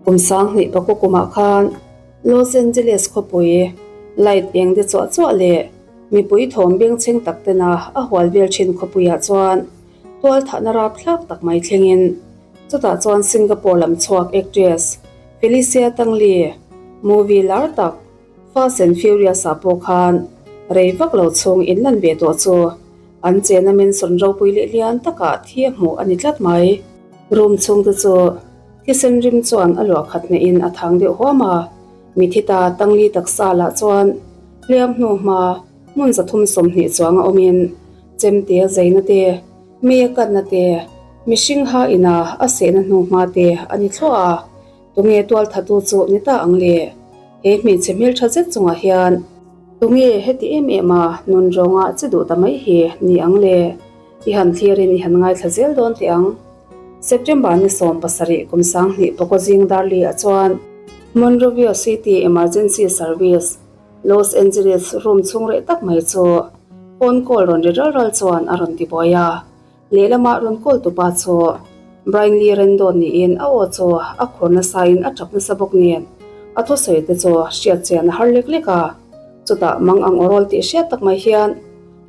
Kum 2000 kumah khan Los Angeles khawpui light eng de chuah chuah leh mipui thawm bengchheng tak tena a hual vel thin khawpuiah chuan tual thahna rapthlak tak mai thlengin chutah chuan Singapore lam chhuak actress Felicia Tangli movie lar tak Fast and Furious ah pawh khan rei vak lo chhung in lan ve tawh chu an chena mansion ropui leh lian takah thi a hmuh a ni tlat mai. Room chhungte chu thisen rim chuan a luah khat hnehin a thang deuh huam a, mithi ta tangli taksa lah chuan hliam hnu hma hmun 320 chuang a awmin chemte a zeina te, mei a kanna te, mihring ha ina a sehna hnu hma te a ni thluah a. Tunge tualthatu chu ni ta ang le? He hmeichhe hmeltha zet chungah hian tunge heti em em a nun rawnga che duh ta mai hi ni ang le? I han thlirin i han ngaithla zel dawn teh ang. September ni 17 kum 2000 Pakwazing Darli ah chuan Monrovia City Emergency Service, Los Angeles room chhung reh tak mai chu phone call rawn ri ral ral chuan a rawn ti buai a. Lehlamah rawn call tupa chu Brian Lee Rendon niin a aw chu a khur nasain a tap nasa bawk nen a thusawi te chu hriat chian a har lek lek a. Chutah mang ang aw rawl tih hriat tak mai hian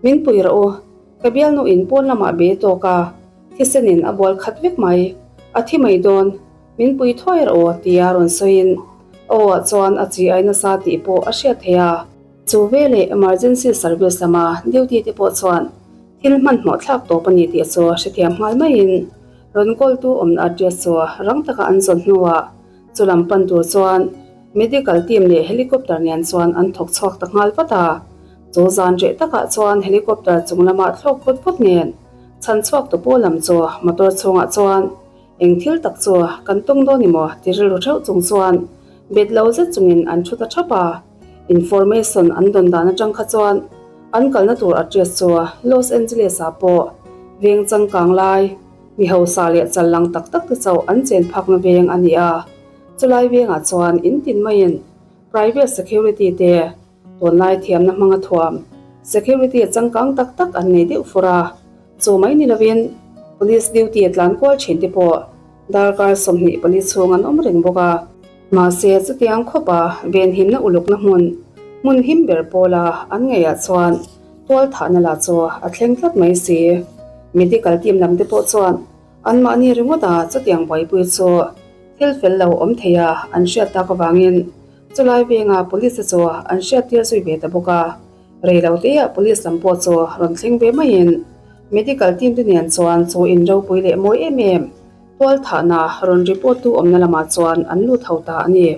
min pui rawh u, ka bialnu in pawn lamah be tawk a, thisenin a bual khat vek mai, a thi mai dawn, min pui thuai rawh u tia rawn sawiin a aw ah chuan a chi ai nasa tih pawh a hriat theih a. Chu veleh emergency service lama duty te pawh chuan thil hmanhmawh thlak tawp a ni tih chu hrethiam nghal maiin rawn kawltu awmna address chu rang taka an zawn hnuah chu lam pan tur chuan medical team leh helicopter nen chuan an thawk chhuak ta nghal vat a. Chu zan reh takah chuan helicopter chung lamah thlawk vut vut nen chhan chhuak tu pawl lam chu motor chhungah chuan Eng thil tak chu kan tawng dawn emaw ti rilru theuh chung chuan bet lo zet chungin an thu ta thap a. Information an dawn dan atang kha chuan an kalna tur address chu Los Angeles ah pawh veng changkang lai mi hausa leh chal lang tak tak te chauh an chen phakna veng a ni a. Chulai vengah chuan in tin maiin private security te tunlai thiamna hmanga thuam security changkang tak tak an nei deuh fur a. Chu mai ni lovin Police duty a tlan kual thin te pawh darkar 24 chhung an awm reng bawk a. Mahse chutiang khawpa venhimna ulukna hmun hmun him ber pawla an ngaihah chuan tual thahna lah chu a thleng tlat mai si. Medical team lam te pawh chuan anmahni ringawta chutiang buaipui chu thil fel lo awm theia an hriat tak avangin chulai venga police te chu an hriattir zui ve ta bawk a. Rei lo teah police lam pawh chu rawn thleng ve maiin medical team te nen chuan chu in ropui leh mawi em em tual thahna rawn report tu awmna lamah chuan an lut ho ta a ni.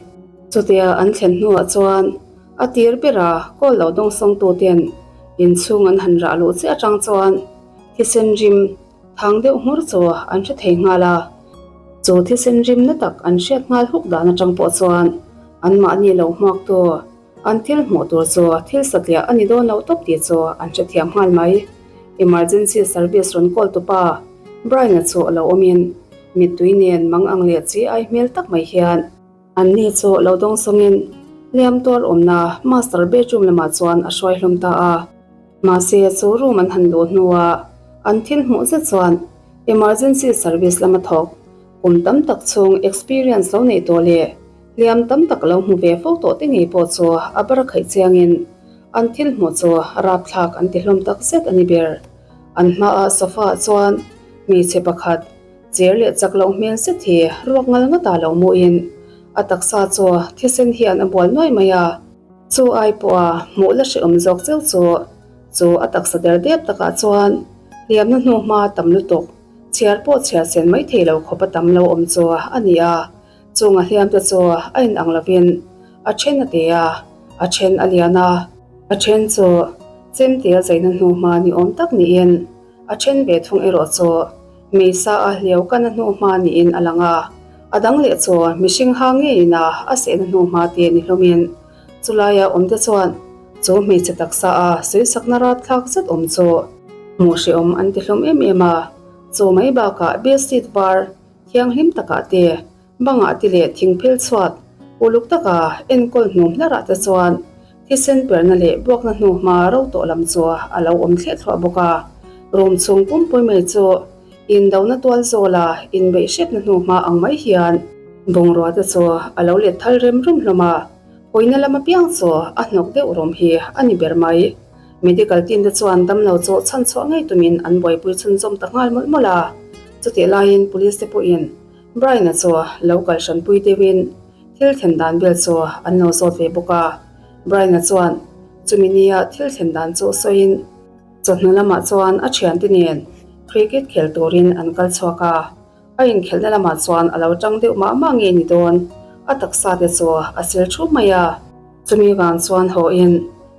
Chutia an thlen hnuah chuan a tir bera call lo dawngsawng tu ten inchhung an han rah luh chiah atang chuan thisen rim thang deuh hmur chu an hre thei nghal a. Chu thisen rim na tak an hriat nghal huk dan atang pawh chuan anmahni lo hmuak tu An thil hmuh tur chu thil satliah a ni dawn loh tawp tih chu an hrethiam nghal mai. Emergency service rawn call tupa Brian-a chu a lo awmin mittui nen mang ang leh chi ai hmel tak mai hian anni chu lo dawng sawngin hliam tuar awmna master bedroom lamah chuan a hruai hlawm ta a. Mahse chu room an han luh hnuah an thil hmuh zet chuan emergency service lama thawk kum tam tak chhung experience lo neih tawh leh Hliam tam tak lo hmu ve fo tawh te ngei pawh chu a bar khaih chiangin an thil hmuh chu rapthlak an ti hlawm tak zet a ni ber. An hmaah sofa ah chuan hmeichhe pakhat cher leh chak loh hmel zet hi ruak ngal ngata lo muhin a taksa chu thisen hian a bual nuai mai a. Chu ai pawha hmuh la hrehawm zawk cheu chu chu a taksa der dep takah chuan hliamna hnu hma tam lutuk chhiar pawh chhiar sen mai thei lo khawp a tam lo awm chu a ni a. Chung a hliam te chu a in ang lovin a then a te a, a then a lian a. A then chu chemte a zaina hnu hma ni awm tak niin a then ve thung erawh chu meisa a hliau kan a hnu hma niin a lang a. A dang leh chu mihring ha ngeiin a a sehna hnu hma te ni hlawmin chulaia awm te chuan chu hmeichhe taksa a sawisakna rapthlak zet awm chu hmuh hrehawm an ti hlawm em em a. Chu mai bakah bedsheet var Thianghlim takah te, bangah te leh thingphel chhuat uluk taka enkawl hnum hlarah te chuan thisen perna leh buakna hnu hma ro tawh lam chu a lo awm thliah thluah bawk a. Room chhung pumpui mai chu indona tual zawla inbeih hrepna hnu hma ang mai hian. Bungrua te chu a lo let thal rem rum hlawm a, hawina lam apiang chu a hnawk deuh rawm hi a ni ber mai. Medical team te chuan damlo chu chhanchhuah ngei tumin an buaipui chhunzawm ta nghal mawlh mawlh a, chutih laiin police te pawhin Brian-a chu lo kal hranpui deuhin thil thlen dan vel chu an lo zawt ve bawk a. Brian-a chuan chumi nia thil thlen dan chu sawiin chawhnu lamah chuan a thiante nen cricket khel turin an kal chhuak a. A inkhelhna lamah chuan a lo tang deuh mah mah nge ni dawn, a taksa te chu a sil thup mai a. Chumi vang chuan haw in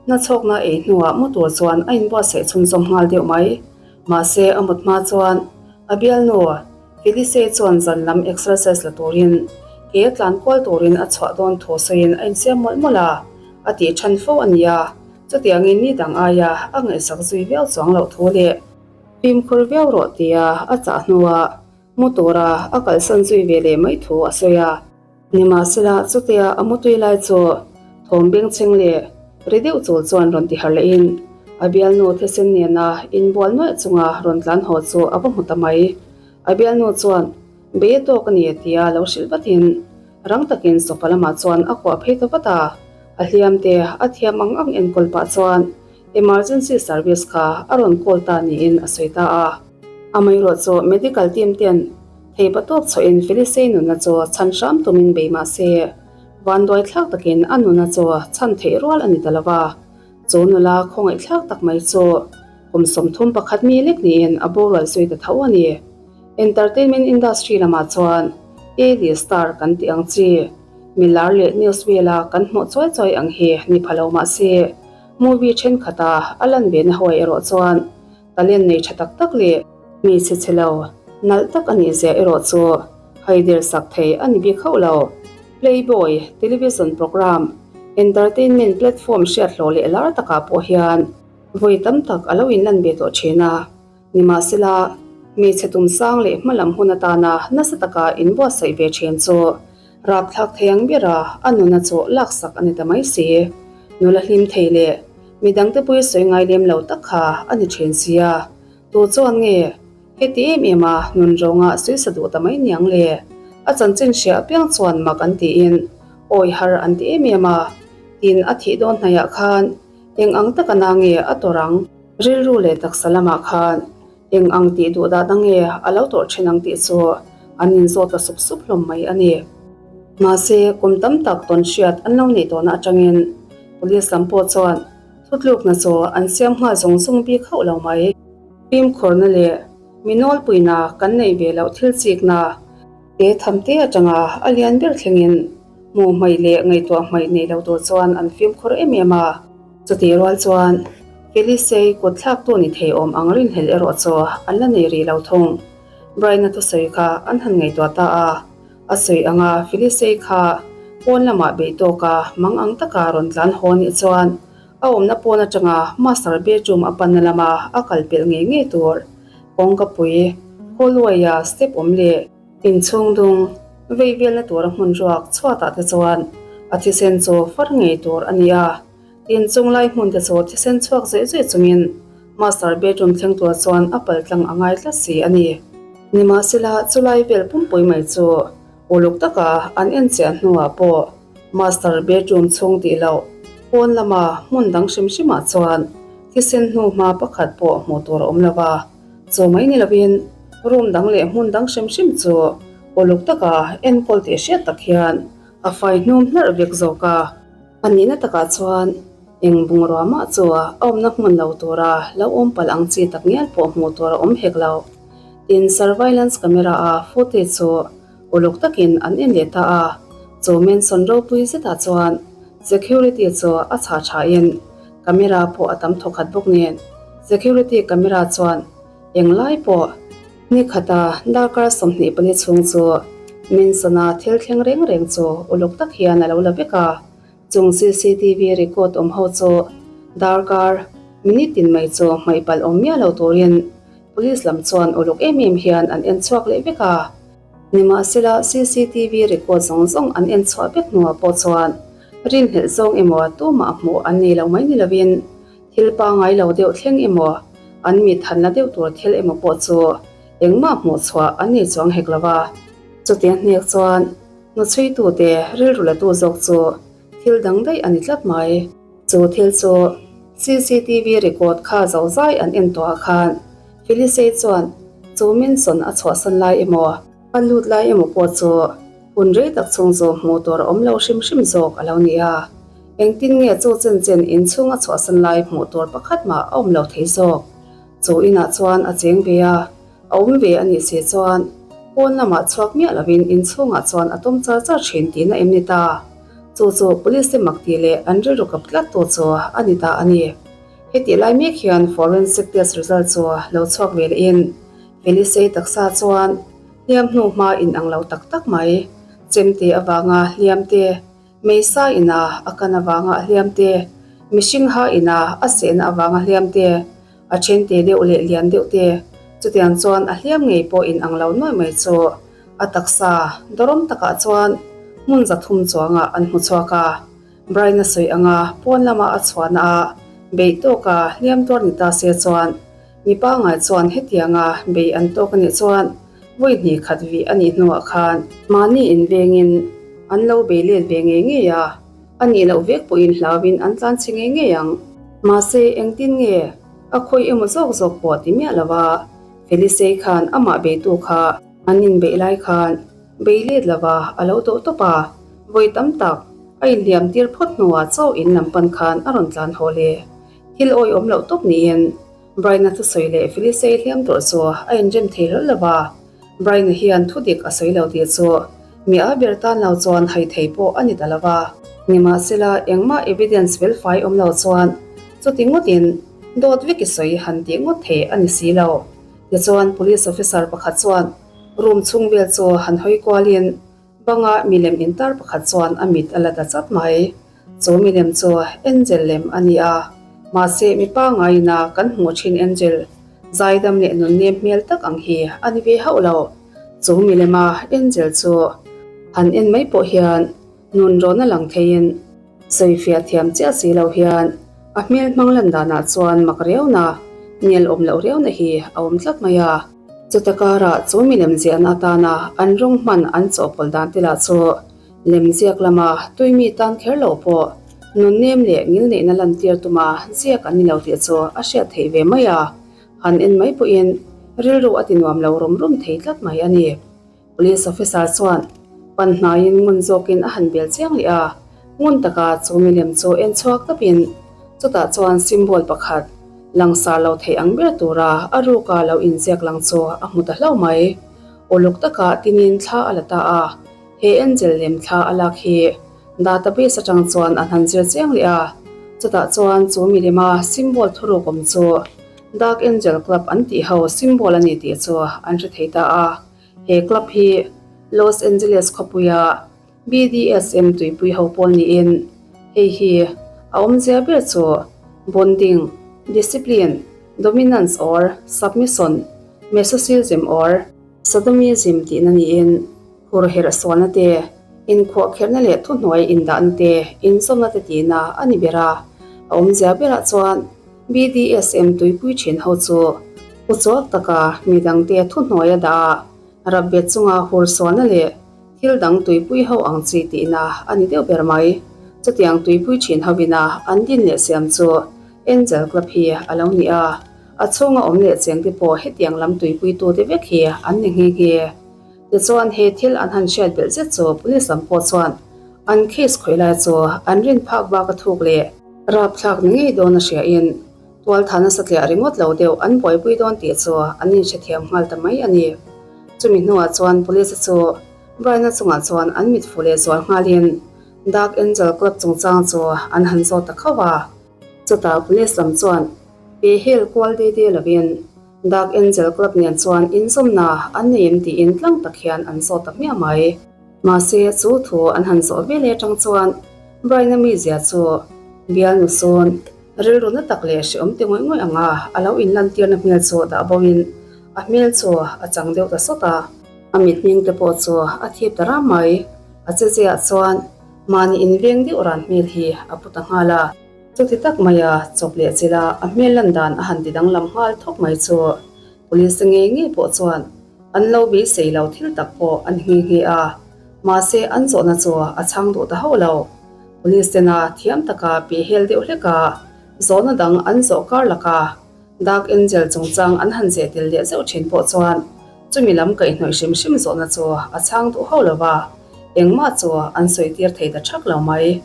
nachhawkna ei hnuah mu tur chuan a inbuatsaih chhunzawm nghal deuh mai. Mahse a mut hma chuan a bialnu Felice chuan zan lam exercise la turin ke tlan kual turin a chhuah dawn thu sawiin a insiam mawlh mawlh a, a tih than fo a ni a, chutiangin ni dang aia a ngaihsak zui viau chuang loh thu leh Fimkhur viau rawh tia a chah hnuah mu tura a kalsan zui ve leh mai thu a sawi a. Nimahsela chutia a mutui lai chu thawm bengchheng leh ri deuh chul chuan rawn ti harh lehin a bialnu thisen nena inbual nuaih chunga rawn tlan haw chu a va hmu ta mai. A bialnu chuan bei a tawk a ni tia lo hrilh vatin rang takin sofa lamah chuan a kuah phei ta vat a, a hliam te a thiam ang ang enkawl pah chuan Emergency service kha a rawn call ta niin a sawi ta a. Amaherawh chu medical team ten theipa tawp chhuahin Felicei nunna chu chhan hram tumin bei mah se, vanduai thlak takin a nunna chu chhan theih rual a ni ta lo va. Chu nula khawngaih thlak tak mai chu kum 31 mi lek niin a boral zui ta tho a ni. Entertainment industry lamah chuan A-list star kan tih ang chi, milar leh news vela kan hmuh chuai chuai ang hi ni pha lo mah se, Movie thenkhat a a lan ve na hawi erawh chuan talent nei tha tak tak leh hmeichhe chhe lo nalh tak a nih zia erawh chu haider sak thei a ni bik hauh lo. Playboy, television program, entertainment platform hriat hlawh leh lar takah pawh hian vawi tam tak a lo inlan ve tawh thin a. Nimahsela, hmeichhe tum sang leh hmalam hun atana nasa taka inbuatsaih ve thin chu rapthlak thei ang bera a nuna chu laksak a ni ta mai si. Nula hlim thei leh midangte pui sawi ngai lem lo tak kha a ni thin sia. Tu chuan nge heti em em a nun rawnga suisa duh ta mai niang le? A chanchin hria apiang chuan mak an tiin awi har an ti em em a. Tin, a thih dawn hnaiah khan eng ang taka na nge a tawrh ang? Rilru leh taksa lamah khan eng ang tih duh dah dang nge a lo tawrh thin ang tih chu an inzawt ta sup sup hlawm mai a ni. Mahse, kum tam tak tawn hriat an lo neih tawhna atangin Police lam pawh chuan thutlukna chu an siam nghal zawng zawng bik hauh lo mai. Fimkhurna leh mi nawlpuina kan neih ve loh thil chikna te tham te atanga a lian ber thlengin hmuh hmaih leh ngaihtuah hmaih nei lo tur chuan an fimkhur em em a. Chutih rual chuan Felicei kut thlaktu ni thei awm ang rinhlelh erawh chu an la nei rih lo thung. Brian-a thusawi kha an han ngaihtuah ta a, a sawi anga Felicei kha pawn lamah beih tawka mang ang taka rawn tlan haw nih chuan a awmna pawn atanga master bedroom a panna lama a kal pelh ngei ngei tur kawngkapui hallway-a step awm leh Inchhung dung vei velna tura hmun ruak chhuatah te chuan a thisen chu far ngei tur a ni a, inchung lai hmun te chu thisen chhuak zuih zuih chungin master bedroom thleng tur chuan a pal tlang a ngai tlat si a ni. Nimahsela chulai vel pumpui mai chu uluk taka an en chiah hnuah pawh master bedroom chhung tih loh pawn lama hmun dang hrim hrimah chuan thisen hnu hma pakhat pawh hmuh tur a awm lo va. Chu mai ni lovin room dang leh hmun dang hrim hrim chu uluk taka enkawl tih hriat tak hian a fai hnum hlarh vek zawk a. A nihna takah chuan eng bungrua mah chu a awmna hmun lo tura lo awm palh ang chi tak ngial pawh hmuh tur a awm hek lo. Tin, surveillance camera a footage chu uluk takin an en leh ta a, chu mansion ropui zetah chuan security chu a chhah thain camera pawh a tam thawkhat bawk nen security camera chuan englai pawh ni khata darkar 24 chhung chu Manson-a thil thleng reng reng chu uluk tak hian a lo la vek a, chung cctv record awm ho chu darkar minute tin mai chu hmaih palh awm miah lo turin police lam chuan uluk em em hian an en chhuak leh vek a. Nimahsela cctv record zawng zawng an en chhuah vek hnuah pawh chuan rinhlelh zawng emaw tumah hmuh an nei lo mai ni lovin thil pangngai lo deuh thleng emaw an mit han la deuh tur thil emaw pawh chu engmah hmuh chhuah an nei chuang hek lo va. Chutia hnek chuan. Hnuchhuitute rilru latu zawk chu thil dang daih a ni tlat mai. Chu thil chu cctv record kha zo zai an en tawh ah khan Felicei chuan chu Manson a chhuahsan lai emaw, a lut lai emaw pawh chu hun rei tak chhung chu hmuh tur a awm lo hrim hrim zawk a lo ni a. Engtin nge chu chen chen inchhung a chhuahsan lai hmuh tur pakhat mah a awm lo thei zawk? Chu inah chuan a cheng ve a, a awm ve a nih si chuan pawn lamah chhuak miah lovin inchhungah chuan a tawm char char thin tihna em ni ta? Chu chu police te mak tih leh an rilru kap tlat tu chu a ni ta a ni. Hetih lai mek hian forensic test result chu lo chhuak ve lehin Felicei taksa chuan hliam hnu hma in ang lo tak tak mai, chemte avanga hliam te, Meisa ina a kan avanga a hliam te, mihring ha ina a sehna avanga hliam te, a then te deuh leh lian deuh te, chutiang chuan a hliam ngei pawh in ang lo nuai mai chu a taksa dawrawm takah chuan hmun 300 chuangah an hmu chhuak a. Brian a sawi anga pawn lama a chhuahna a beih tawka hliam tuar ni ta se chuan mi pangngai chuan hetianga bei an tawk anih chuan vawi hnih khat vih anih hnuah khan mahni invengin an lo bei let ve ngei ngei a, a nih loh vek pawhin hlauin an tlan chhe ngei ngei ang. Mahse engtin nge a khawi emaw zawk zawk pawh ti miah lova Felicei khan amah beitu kha an inbeih lai khan Bei let lova a lo dawh tawp a, vawi tam tak a inhliam tir phawt hnuah chaw in lam pan khan a rawn tlan haw le. Thil awihawm loh tawp niin Brian-a thusawi leh Felicei hliam tawrh chu a inrem thei hlawl lova, Brian-a hian thu dik a sawi lo tih chu mi a ber tan lo chuan hai thei pawh a ni ta lova. Nimahsela engmah evidence felfai awm lo chuan chuti ngawtin dawt vek i sawi han tih ngawt thei a ni si lo. Tichuan police officer pakhat chuan Room chhung vel chu han hawi kualin banga milem intar pakhat chuan a mit a la ta chat mai. Chu milem chu Angel lem a ni a, mahse mi pangaina kan hmuh thin Angel zaidam leh nunnem hmel tak ang hi a ni ve hauh lo. Chu milema Angel chu han en mai pawh hian Nun rawn a lang theiin sawifiah thiam chiah si lo hian a hmel hmang lan danah chuan mak riauna, nel awm loh riauna hi a awm tlat mai a. Chuta karah chu milem ziahna atana an rawng hman an chawhpawlh dan te lah chu lemziak lama tuimi tan kher lo pawh nunnem leh ngilneihna lantir tuma ziak an ni lo tih chu a hriat theih ve mai a, han en mai pawhin rilru a ti nuam lo rum rum thei tlat mai a ni. Police officer chuan pan hnaiin ngun zawkin a han bel chiang leh a, ngun taka chu milem chu en chhuak tawpin chutah chuan symbol pakhat langsar lo theih ang ber tura a ruka lo inziak lang chu a hmu ta hlauh mai. Uluk taka tinin thla a la ta a, he angel lem thla a lak hi database atang chuan an han zir chiang leh a, chutah chuan chu milema symbol thuruk awm chu Dark Angel Club an tih ho symbol a ni tih chu an hre thei ta a. He club hi Los Angeles khawpuia BDSM tuipui ho pawl niin hei hi a awmzia ber chu bonding, discipline, dominance or submission, masochism or sodomism tihna niin hur herh sualna te, inkhuahkherhna leh thuhnuai indahna te, inzawmna te tihna a ni ber a. A awmzia berah chuan BDSM tuipui thin ho chu uchuak taka midangte thuhnuai a dah a, rapbet chunga hur sualna leh thil dang tuipui ho ang chi tihna a ni deuh ber mai. Chutiang tuipui thin hovina an din leh siam chu Angel Club hi a lo ni a, a chhunga awm leh chengte pawh hetiang lam tuipuitute vek hi an ni nghe nghe. Tichuan he thil an han hriat belh zet chu police lam pawh chuan an case khawih lai chu an rin phak bak a thuk leh rapthlak ni ngei dawn a hria in tualtha nasa tliah ringawt lo deuh an buaipui dawn tih chu an inhrethiam nghal ta mai a ni. Chumi hnuah chuan police chu Brian-a chungah chuan an mit fuh leh zual nghalin Dark Angel Club chungchang chu an han zawt ta khauh a. Chutah police lam chuan pe hel kual de de lovin Dark Angel Club nen chuan inzawmna an nei em tiin tlang tak hian an zawt ta hmiah mai. Mahse, chu thu an han zawh ve leh atang chuan Brian-a mizia chu bialnu sawn rilru na tak leh hrehawm ti ngawih ngawih anga a lo inlantirna hmel chu dah bo in a hmel chu a chang deuh ta sawt a. A mithming te pawh chu a thip ta ram mai. A cheziah chuan mahni inveng deuh ran hmel hi a pu ta nghal a. Chuti tak maia chawp leh chila a hmel lan dan a han ti danglam nghal thawk mai chu police te ngei ngei pawh chuan an lo beisei lo thil tak pawh an nghe nghe a. Mahse an zawhna chu a chhang duh ta hauh lo. Police tena thiam taka pehhel deuh hlek a, zawhna dang an zawh kar laka Dark Angel chungchang an han zeh tel leh zeuh thin pawh chuan chumi lam kaihhnawih hrim hrim zawhna chu a chhang duh hauh lo va, engmah chu an sawi tir thei ta thak lo mai.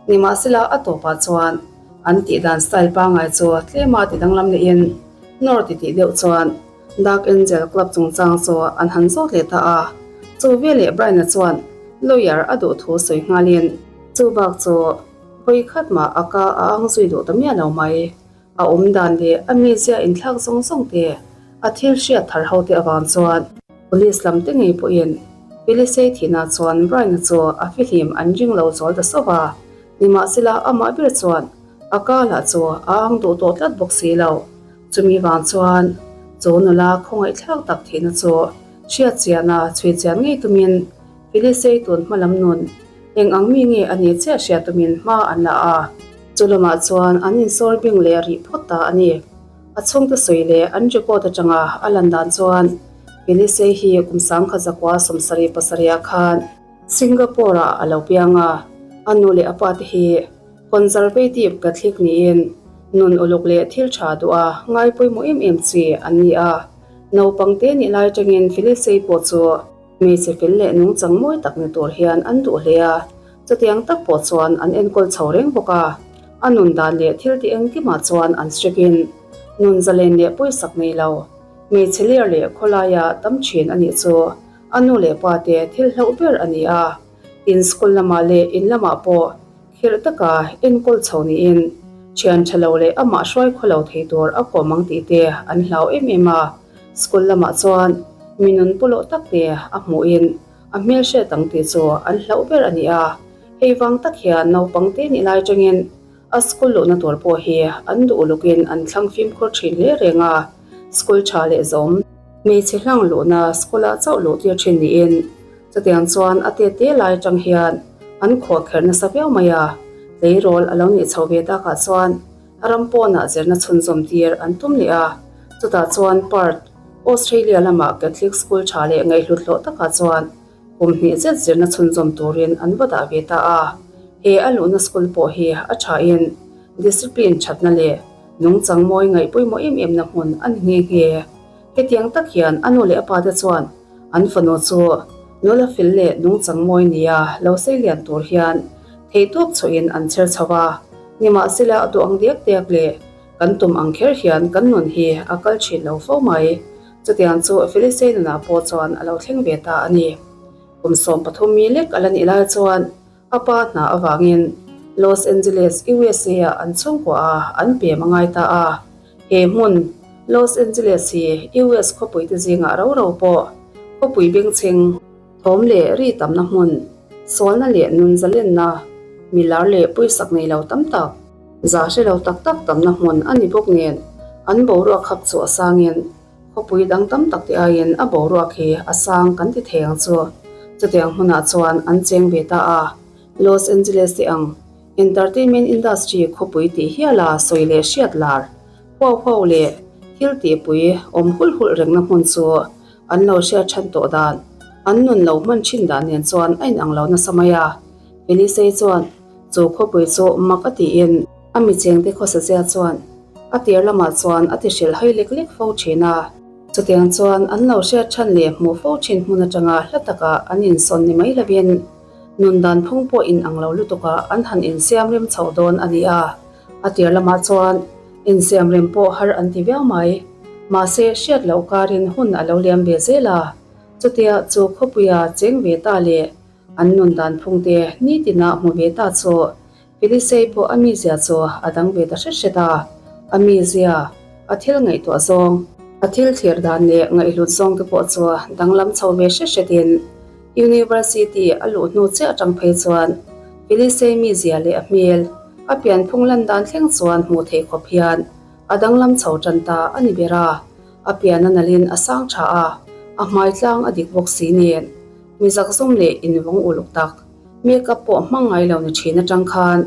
Nimahsela a tawpah chuan an tihdan style pangngai chu tlema ti danglam lehin nawr titih deuh chuan Dark Angel Club chungchang chu an han zawt leh ta a, chu veleh Brian-a chuan lawyer a duh thu sawi nghalin chu bak chu vawi khat mah a ka a ang zui duh ta miah lo mai. A awm dan leh a mizia inthlak zawng zawng te, a thil hriat thar ho te avang chuan Police lam te ngei pawhin Felicey thihna chuan Brian-a chu a fihlim an ring lo zual ta sauh a, nimahsela amah ber chuan a ka lah chu a ang duh tawh tlat bawk si lo. Chumi vang chuan chu nula khawngaihthlak tak thihna chu hriat chiana chhui chian ngei tumin Felicey tun hma lam nun eng ang mi nge a nih chiah hriat tumin hma an la a. Chu lamah chuan an insawr bing leh rih phawt ta a ni. A chhungte sawi leh an record atanga a lan dan chuan Felicey hi kum 1970 pasarih ah khan Singapore ah a lo piang a, a nu leh a pa te hi Conservative Catholic niin nun uluk leh thil tha duh a ngai pawimawh em em chi an ni a. Naupang te nih lai atangin Felicey pawh chu hmeichhe fel leh nungchang mawi tak ni tur hian an duh hle a, chutiang tak pawh chuan an enkawl chho reng bawk a. A nun dan leh thil ti engkimah chuan an strict in nun zalen leh pawisak nei lo hmeichhe ler leh khawlaia tam thin a nih chu a nu leh pa te thil hlauh ber a ni a. In school lamah leh in lamah pawh Khirh taka enkawl chho niin thian tha lo leh amah hruai khaw lo thei tur a kawm ang tih te an hlau em em a. School lamah chuan mi nun pawlawh tak te a hmuhin a hmel hriat ang tih chu an hlauh ber a ni a. Hei vang tak hian naupang te nih lai atangin a school luhna tur pawh hi an duh ulukin an thlang fimkhur thin hle reng a. School tha leh zawm hmeichhe hlang luhna school ah chauh luh tir thin niin Chutiang chuan a te te lai atang hian an khuah kherh nasa viau mai a, tleirawl a lo nih chho ve takah chuan ram pawnah zirna chhunzawm tir an tum leh a, chutah chuan Perth, Australia lama Catholic School tha leh ngaihhlut hlawh takah chuan kum hnih zet zirna chhunzawm turin an va dah ve ta a. He a luhna school pawh hi a thain discipline thatna leh nungchang mawi ngaih pawimawh em emna hmun a ni nghe nghe. Hetiang tak hian a nu leh a pate chuan An fanu chu nula fel leh nungchang mawi nia lo sei lian tur hian theihtawp chhuahin an chher chho a, nimahsela a duh ang diak diak leh kan tum ang kher hian kan nun hi a kal thin lo fo mai. Chutiang chu Felicei nunah pawh chuan a lo thleng ve ta a ni. Kum 13 mi lek a la nih lai chuan A pa hna avangin Los Angeles, USA ah an chhungkua a an pem a ngai ta a. He hmun, Los Angeles hi US khawpui te zingah ro ro pawh khawpui bengchheng, thawm leh ri tamna hmun, sualna leh nun zalenna, milar leh puisak nei lo tam tak, za hre lo tak tak tamna hmun a ni bawk nen an boruak khap chu a sangin Khawpui dang tam tak te aiin a boruak hi a sang kan ti thei ang chu. Chutiang hmunah chuan an cheng ve ta a, Los Angeles te ang entertainment industry khawpui tih hiala sawi leh hriat lar huau huau leh thil tihpui awm hulh hulh rengna hmun chu an lo hriat than tawh dan, an nun lo hman thin dan nen chuan a inang lo nasa mai a. Felicey chuan chu khawpui chu mak a tiin a michengte khawsazia chuan A tir lamah chuan a ti hrilh hai lek lek fo thin a. Chutiang chuan an lo hriat than leh hmuh fo thin hmun atanga hla takah an insawn ni mai lovin nun dan phung pawh inang lo lutukah an han insiam rem chho dawn a ni a. A tir lamah chuan insiam rem pawh har an ti viau mai. Mahse hriat loh karin hun a lo liam ve zel a. Chutia chu khawpuia cheng ve ta leh an nun dan phungte nitina hmu ve ta chu Felicey pawh a mizia chu a dang ve ta hret hret a, a mizia, a thil ngaihtuah zawng, a thil thlir dan leh ngaihhlut zawng te pawh chu danglam chho ve hret hretin University a luh hnu chiah atang phei chuan Felicey mizia leh a hmel, a pianphung lan dan thleng chuan hmuh theih khawp hian a danglam chho tan ta a ni ber a, a pian a nalhin a sang tha a, a hmai tlang a dik bawk si nen mi zakzum leh invawng uluk tak. Makeup pawh hmang ngai lo ni thin atang khan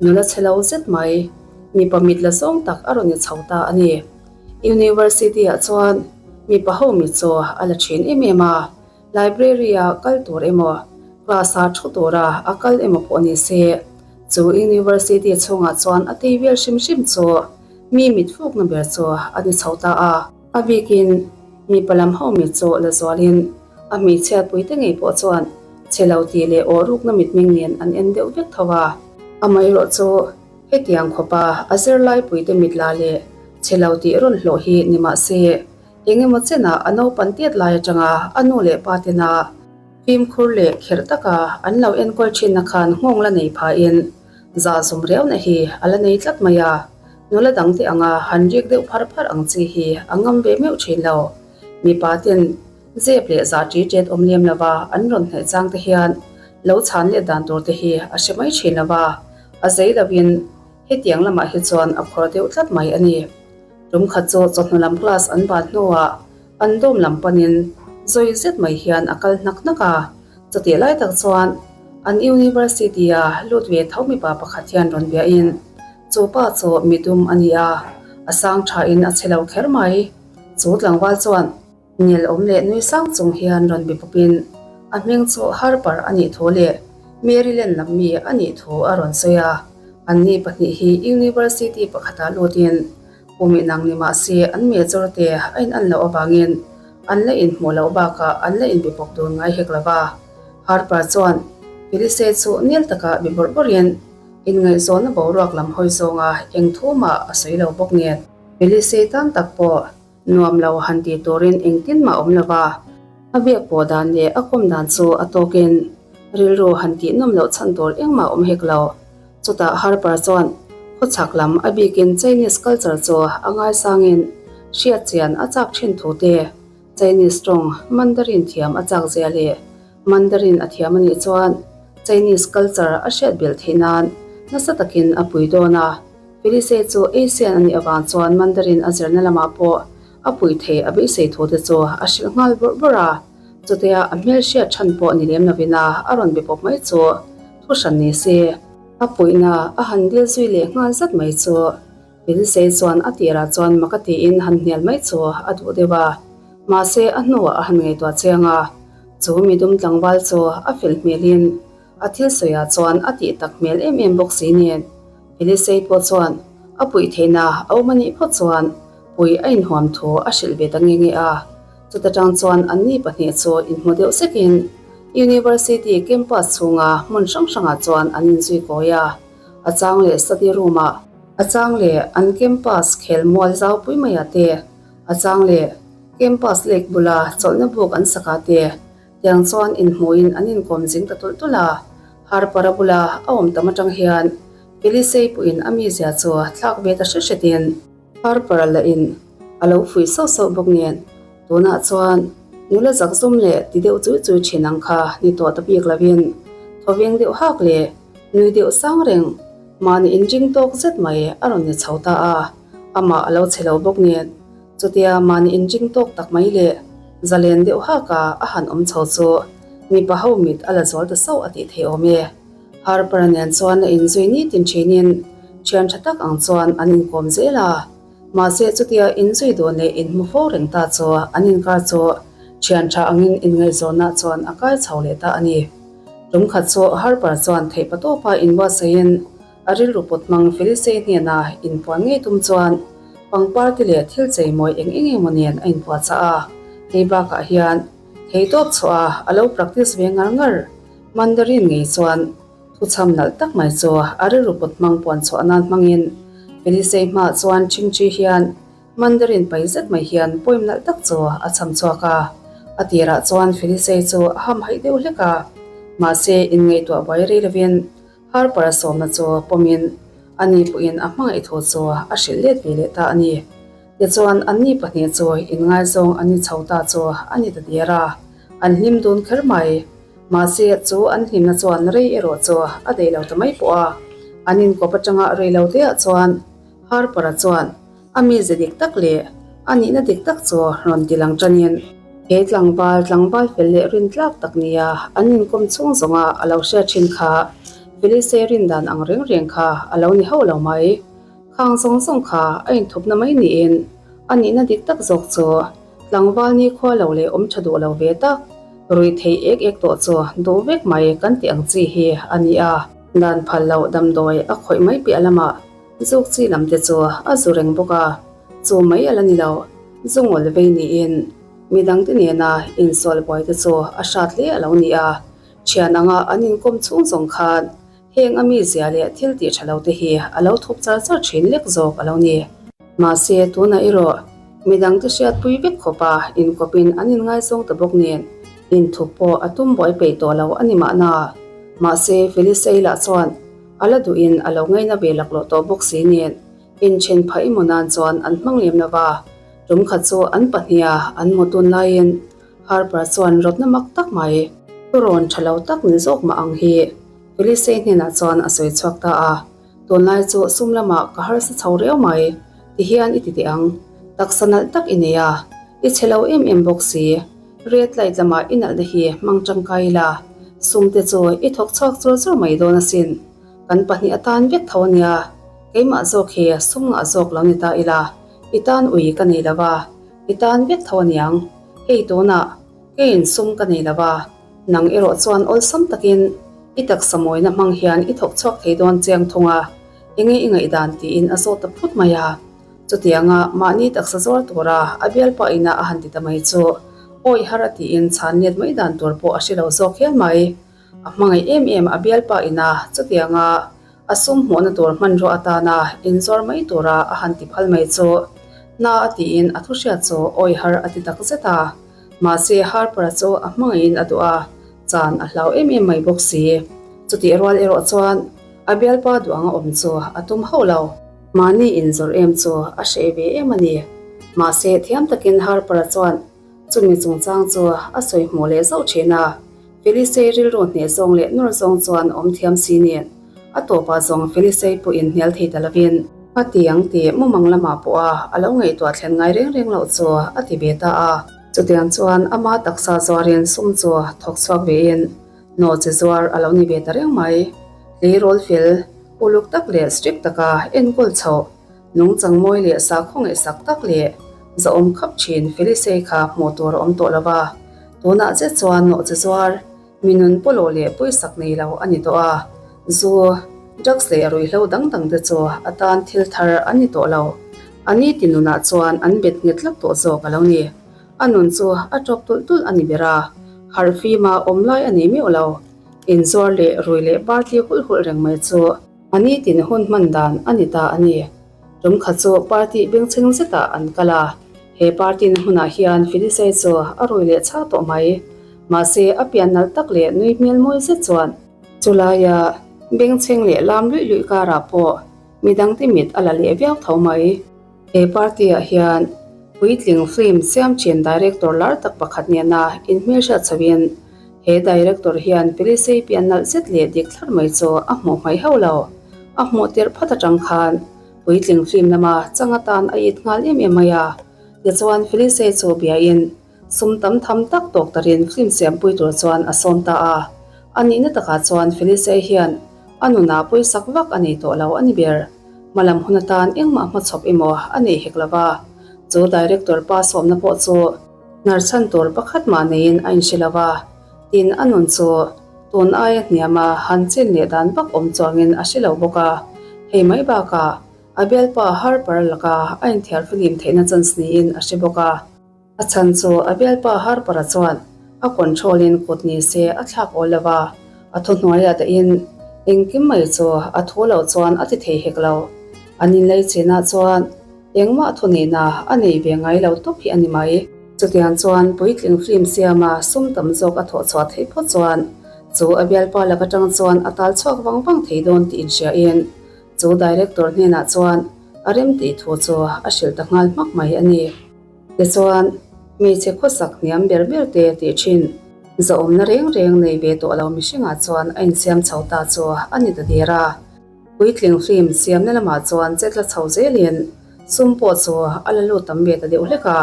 nula chhe lo zet mai, mipa mit la zawng tak a rawn ni chho ta a ni. University ah chuan mipa ho mit chu a la thin em em a, library ah kal tur emaw, Class-a thu tura a kal emaw pawh ni se, chu University chhungah chuan a tei vel hrim hrim chu mi mit fukna ber chu a ni chho ta a. A bikin mipa lam ho mit chu la zualin a hmeichhiatpui te ngei pawh chuan chhe lo tih leh aw rukna mitmeng nen an en deuh vek tho a. Amaherawh chu hetiang khawpa a zirlaipuite mit la leh chhe lo tih rawn hlawh hi ni mah se, engemaw chenah a naupan tiat lai atanga a nu leh pa tena fimkhur leh kherh taka an lo enkawl thinna khan nghawng la nei phahin zah zum riauna hi a la nei tlat mai a, nula dangte anga han rik deuh phar phar ang chi hi a ngam ve meuh thin lo. Mipa ten zep leh zah ṭi ṭet awm lem lova an rawn hnaih chang te hian lo chhan let dan tur te hi a hre mai thin lova, a zei lovin hetiang lamah hi chuan a khawr deuh tlat mai a ni. Tum khat chu chawhnu lam class an ban hnuah an dawm lam panin zawi zet mai hian a kal hnak hnak a, chutih lai tak chuan an university-a lut ve tho mipa pakhat hian rawn biahin chu pa chu midum a ni a, a sang thain a che lo kher mai. Chu tlangval chuan nel awm leh nui sang chung hian rawn be pawpin a hming chu Harper a nih thu leh Maryland lam mi a nih thu a rawn sawi a. Anni pahnih hi University pakhatah lutin kum inang ni mah se an major te a in an loh avangin an la inhmuh loh bakah an la inbe pawp dun ngai hek lo va. Harper chuan Felice chu nel taka be bawrh bawrhin inngaihzawnna boruak lam hawi zawnga eng thu mah a sawi lo bawk nen. Felice tan tak pawh nuam lo han ti turin engtin mah awm lo va, a biak pawh dan leh a kawm dan chu a tawkin rilru han tih nawm loh chhan tur engmah awm hek lo. Chutah Harper chuan khawchhak lam a bikin Chinese culture chu a ngaisangin hriat chian a chak thin thu te, Chinese tawng Mandarin thiam a chak zia leh Mandarin a thiam a nih chuan Chinese culture a hriat belh theih nan nasa takin a pui dawn a. Felice chu Asian a nih avang chuan Mandarin a zirna lamah pawh a pui thei a beisei thu te chu a hrilh nghal bawrh bawrh a. Chutia a hmel hriat chhan pawh ni lem lovin a a rawn be pawp mai chu thu hran ni se. A puihna a han dil zui leh nghal zat mai chu Felice chuan a tirah chuan mak a tiin han hnial mai chu a duh deuh a. Mahse a hnuah a han ngaihtuah chiang a, chu midum tlangval chu a fel hmelin A thil sawiah chuan a tih tak hmel em em bawk si nen, Elisei pawh chuan a puih theihna a awm a nih phawt chuan pui a inhuam thu a hrilh ve ta nge nge a. Chuta tang chuan anni pahnih chu inhmu deuh zekin University campus chhunga hmun hrang hrangah chuan an inzui kawi a, a chang leh study room-ah, a chang leh an campus khelmual zaupui maiah te, a chang leh campus lake bula chawlhna buk an sakah te, Tiang chuan inhmuhin an inkawm zing ta tulh tulh a, Harper-a bula a awm tam atang hian Felicei pawhin a mizia chu thlak ve ta hret hretin Harper-a lahin a lo fuih sauh sauh bawk nen tunah chuan nula zakzum leh ti deuh chui chui thin ang kha ni tawh ta bik lovin thawveng deuh hak leh nui deuh sang reng mahni inring tawk zet mai a rawn ni chho ta a, amah a lo che lo bawk nen. Chutia mahni inring tawk tak mai leh zalen deuh hak a a han awm chho chu mipa ho mit a la zual ta sauh a tih theih awm e. Harper-a nen chuan a inzui nitin thinin thian tha tak ang chuan an inkawm zel a. Mahse chutia inzui dun leh inhmu fo reng ta chu an inkar chu thian tha angin inngaihzawnah chuan a kai chho leh ta a ni. Tum khat chu Harper chuan theihpatawpa inbuatsaihin A rilru pawt hmang Felisei hnena inpuan ngei tum chuan pangpar te leh thil chei mawi eng eng emaw nen a inpuahchah a, hei bakah hian thei tawp chhuah a a lo practice ve ngar ngar. Mandarin ngei chuan thuchham nalh tak mai chu a rilru pawt hmang puan chhuah nan hmangin Felisei hmaah chuan ṭhingṭhi hian Mandarin pai zet mai hian poem nalh tak chu a chham chhuak a, a tirah chuan Felisei chu a hamhaih deuh hlek a, mahse inngaihtuah buai rei lovin Harper-a sawmna chu pawmin ani pawhin a hmangaih thu chu a hrilh let ve leh ta a ni. Tichuan, anni pahnih chu inngaizawng an ni chho ta chu a ni ta der a, an hlim dun kher mai. Mahse, chu an hlimna chuan rei erawh chu a daih lo ta mai pawh a. An inkawp atanga rei lo teah chuan Harper-a chuan A mize dik tak leh a nihna dik tak chu rawn ti lang tanin, he tlangval tlangval fel leh rin tlak tak nia an inkawm chhung zawnga a lo hriat thin kha Felice rin dan ang reng reng kha a lo ni hauh lo mai. Khang zawng zawng kha a inthupna mai niin a nihna dik tak zawk chu tlangval nikhua lo leh awm tha duh lo ve tak. Ruih theih ek ek tawh chu duh vek mai kan tih ang chi hi a ni a. Dan phal loh damdawi a khawih mai piah lamah zuk chi lam te chu a zu reng bawk a, chu mai a la ni lo. Zu ngawl vei niin midangte nena insual buai te chu a hrat hle a lo ni a. Thian anga an inkawm chhung zawng khan heng a mizia leh thil tih tha lo te hi a lo thup char char thin lek zawk a lo ni. Mahse tunah erawh midangte hriatpui vek khawpa inkawpin an inngaizawng ta bawk nen inthup pawh a tum buai peih tawh lo a ni mahna. Mahse Felisei lah chuan a la duhin a lo ngaina ve laklawh tawh bawk si nen inthen phah emaw nan chuan an hmang lem lo va. Tum khat chu an pahniha an mu tun laiin Harper chuan rawtna mak tak mai, thurawn tha lo tak ni zawk mah ang hi Felisei hnenah chuan a sawi chhuak ta a. Tunlai chu sum lamah ka harsa chho riau mai, ti hian i ti teh ang. Taksa nalh tak i nei a, i chhe lo em em bawk si. Red light lamah i nalhna hi hmang tangkai ila, sum te chu i thawk chhuak chur chur mai dawn asin. Kan pahnih atan vek tho ania, keimah zawk hi sum ngah zawk lo ni ta ila, i tan ui ka nei lo va, i tan vek tho aniang. Hei tunah keiin sum ka nei lo va, nang erawh chuan awlsam takin i taksa mawina hmang hian i thawk chhuak thei dawn chiang thung a, enge i ngaihdan tiin a zawt ta phut mai a. Chutianga mahni taksa zuar tura a bialpa ina a han ti ta mai chu awi har a tiin chhan let mai dan tur pawh a hre lo zawk hial mai. A hmangaih em em a bialpa ina chutianga a sum hmuhna tur hmanrua atana inzuar mai tura a han ti phal mai chu na a tiin a thu hriat chu awi har a ti tak zet a. Mahse Harper-a chu a hmangaihin a duh a, chan a hlau em em mai bawk si. Chutih rual erawh chuan a bialpa duh anga awm chu a tum hauh lo. Mahni inzawrh em chu a hreh ve em a ni. Mahse thiam takin Harper-a chuan chumi chungchang chu a sawi hmuh leh zauh thin a. Felisei rilru hneh zawng leh nawr zawng chuan awm thiam si nen a tawpah zawng Felisei pawh inhnial thei ta lovin a ti ang tih mumang lamah pawha a lo ngaihtuah thlen ngai reng reng loh chu a ti ve ta a. Chutiang chuan ama taksa zuarin sum chu thawk chhuak vein nawhchi zuar a lo ni ve ta reng mai. Tleirawl fel, uluk tak leh strict taka enkawl chhoh, nungchang mawi leh sakhaw ngaihsak tak leh zahawm khap thin Felisei kha hmuh tur a awm tawh lo va. Tunah zet chuan nawhchi zuar mi nun pawlawh leh pawisak nei lo a ni tawh a, zu, drugs leh ruihhlo dang dang te chu a tan thil thar an ni tawh lo. A ni ti nunah chuan an bet nghet tlat tawh zawk a lo ni. A nun chu a tawp tulh tulh a ni ber a, harh fima awm lai a nei meuh lo. Inzuar leh rui leh party hulh hulh reng mai chu a ni tin hun hman dan a ni ta a ni. Tum khat chu party bengchheng zetah an kal a, he party na hmunah hian Felisei chu a rui leh chhah tawh mai. Mahse a pian nalh tak leh nui hmel mawi zet chuan chulaia bengchheng leh lam luih luih karah pawh midangte mit a la leh viau tho mai. He party ah hian puitling film siam thin director lar tak pakhat nena inhmelhriat chhoin he director hian Felisei pian nalh zet leh dik thlar mai chu a hmuh hmaih hauh lo. A hmuh tirh phat atang khan puitling film lama chang atan a it nghal em em mai a. Tichuan Felisei chu biain Sum tam tham tak tawk tarin film siampui tur chuan a sawm ta a. A nihna takah chuan Felisei hian a nunah pawisak vak a nei tawh lo a ni ber. Hmalam hun atan engmah hmachhawp emaw a nei hek lo va. Chu director pa sawmna pawh chu hnarchhan tur pakhat mah neiin a inhre lo va. Tin, a nun chu tun aia hniama han chin leh dan vak awm chuangin a hre lo bawk a. Hei mai bakah a bialpa Harper laka a inthiar fihlim theihna chance niin a hre bawk a. A chhan chu a bialpa Harper-a chuan a control in kut ni se a thlak awl lo va, a thuhnuaiah dahin engkim mai chu a thu loh chuan a ti thei hek lo. An inlei chinah chuan engmah thunihna a nei ve ngai lo tawp hi a ni mai. Chutiang chuan puitling film siama sum tam zawk a thawh chhuah theih phawt chuan chu a bialpa lak atang chuan a tal chhuak vang vang thei dawn tih inhriain chu director hnenah chuan a rem tih thu chu a hrilh ta nghal hmak mai a ni. Tichuan, hmeichhe khawsak hniam ber ber te tih thin zahawmna reng reng nei ve tawh lo mihringah chuan a insiam chho ta chu a ni ta der a. Puitling film siamna lamah chuan che tla chho zelin sum pawh chu a la lut tam ve ta deuh hlek a.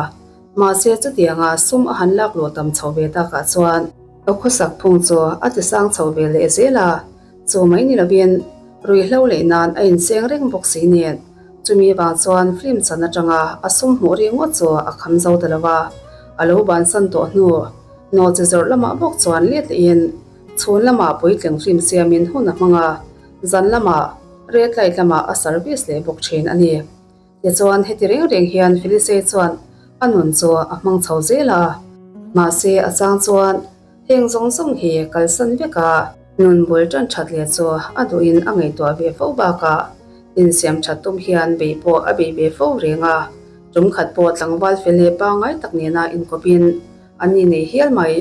Mahse, chutianga sum a han lak luh tam chho ve takah chuan a khawsak phung chu a tisang chho ve leh zel a. Chu mai ni lovin ruihhlo leh nan a inseng reng bawk si nen chumi vang chuan film chan atanga a sum hmuh ri ngawt chu a kham zo ta lo va, a lo bansan tawh hnu. Nawhchi zawrh lamah bawk chuan let lehin chhun lamah puitling film siamin hun a hmang a, zan lamah red light lamah a service leh bawk thin a ni. Tichuan heti reng reng hian Felice chuan a nun chu a hmang chho zel a, mahse a chang chuan heng zawng zawng hi kalsan vek a, nun bul tan that leh chu a duhin a ngaihtuah ve fo bakah insiam that tum hian bei pawh a bei ve fo reng a, tum khat pawh tlangval fel leh pangngai tak nena inkawpin an ni nei hial mai.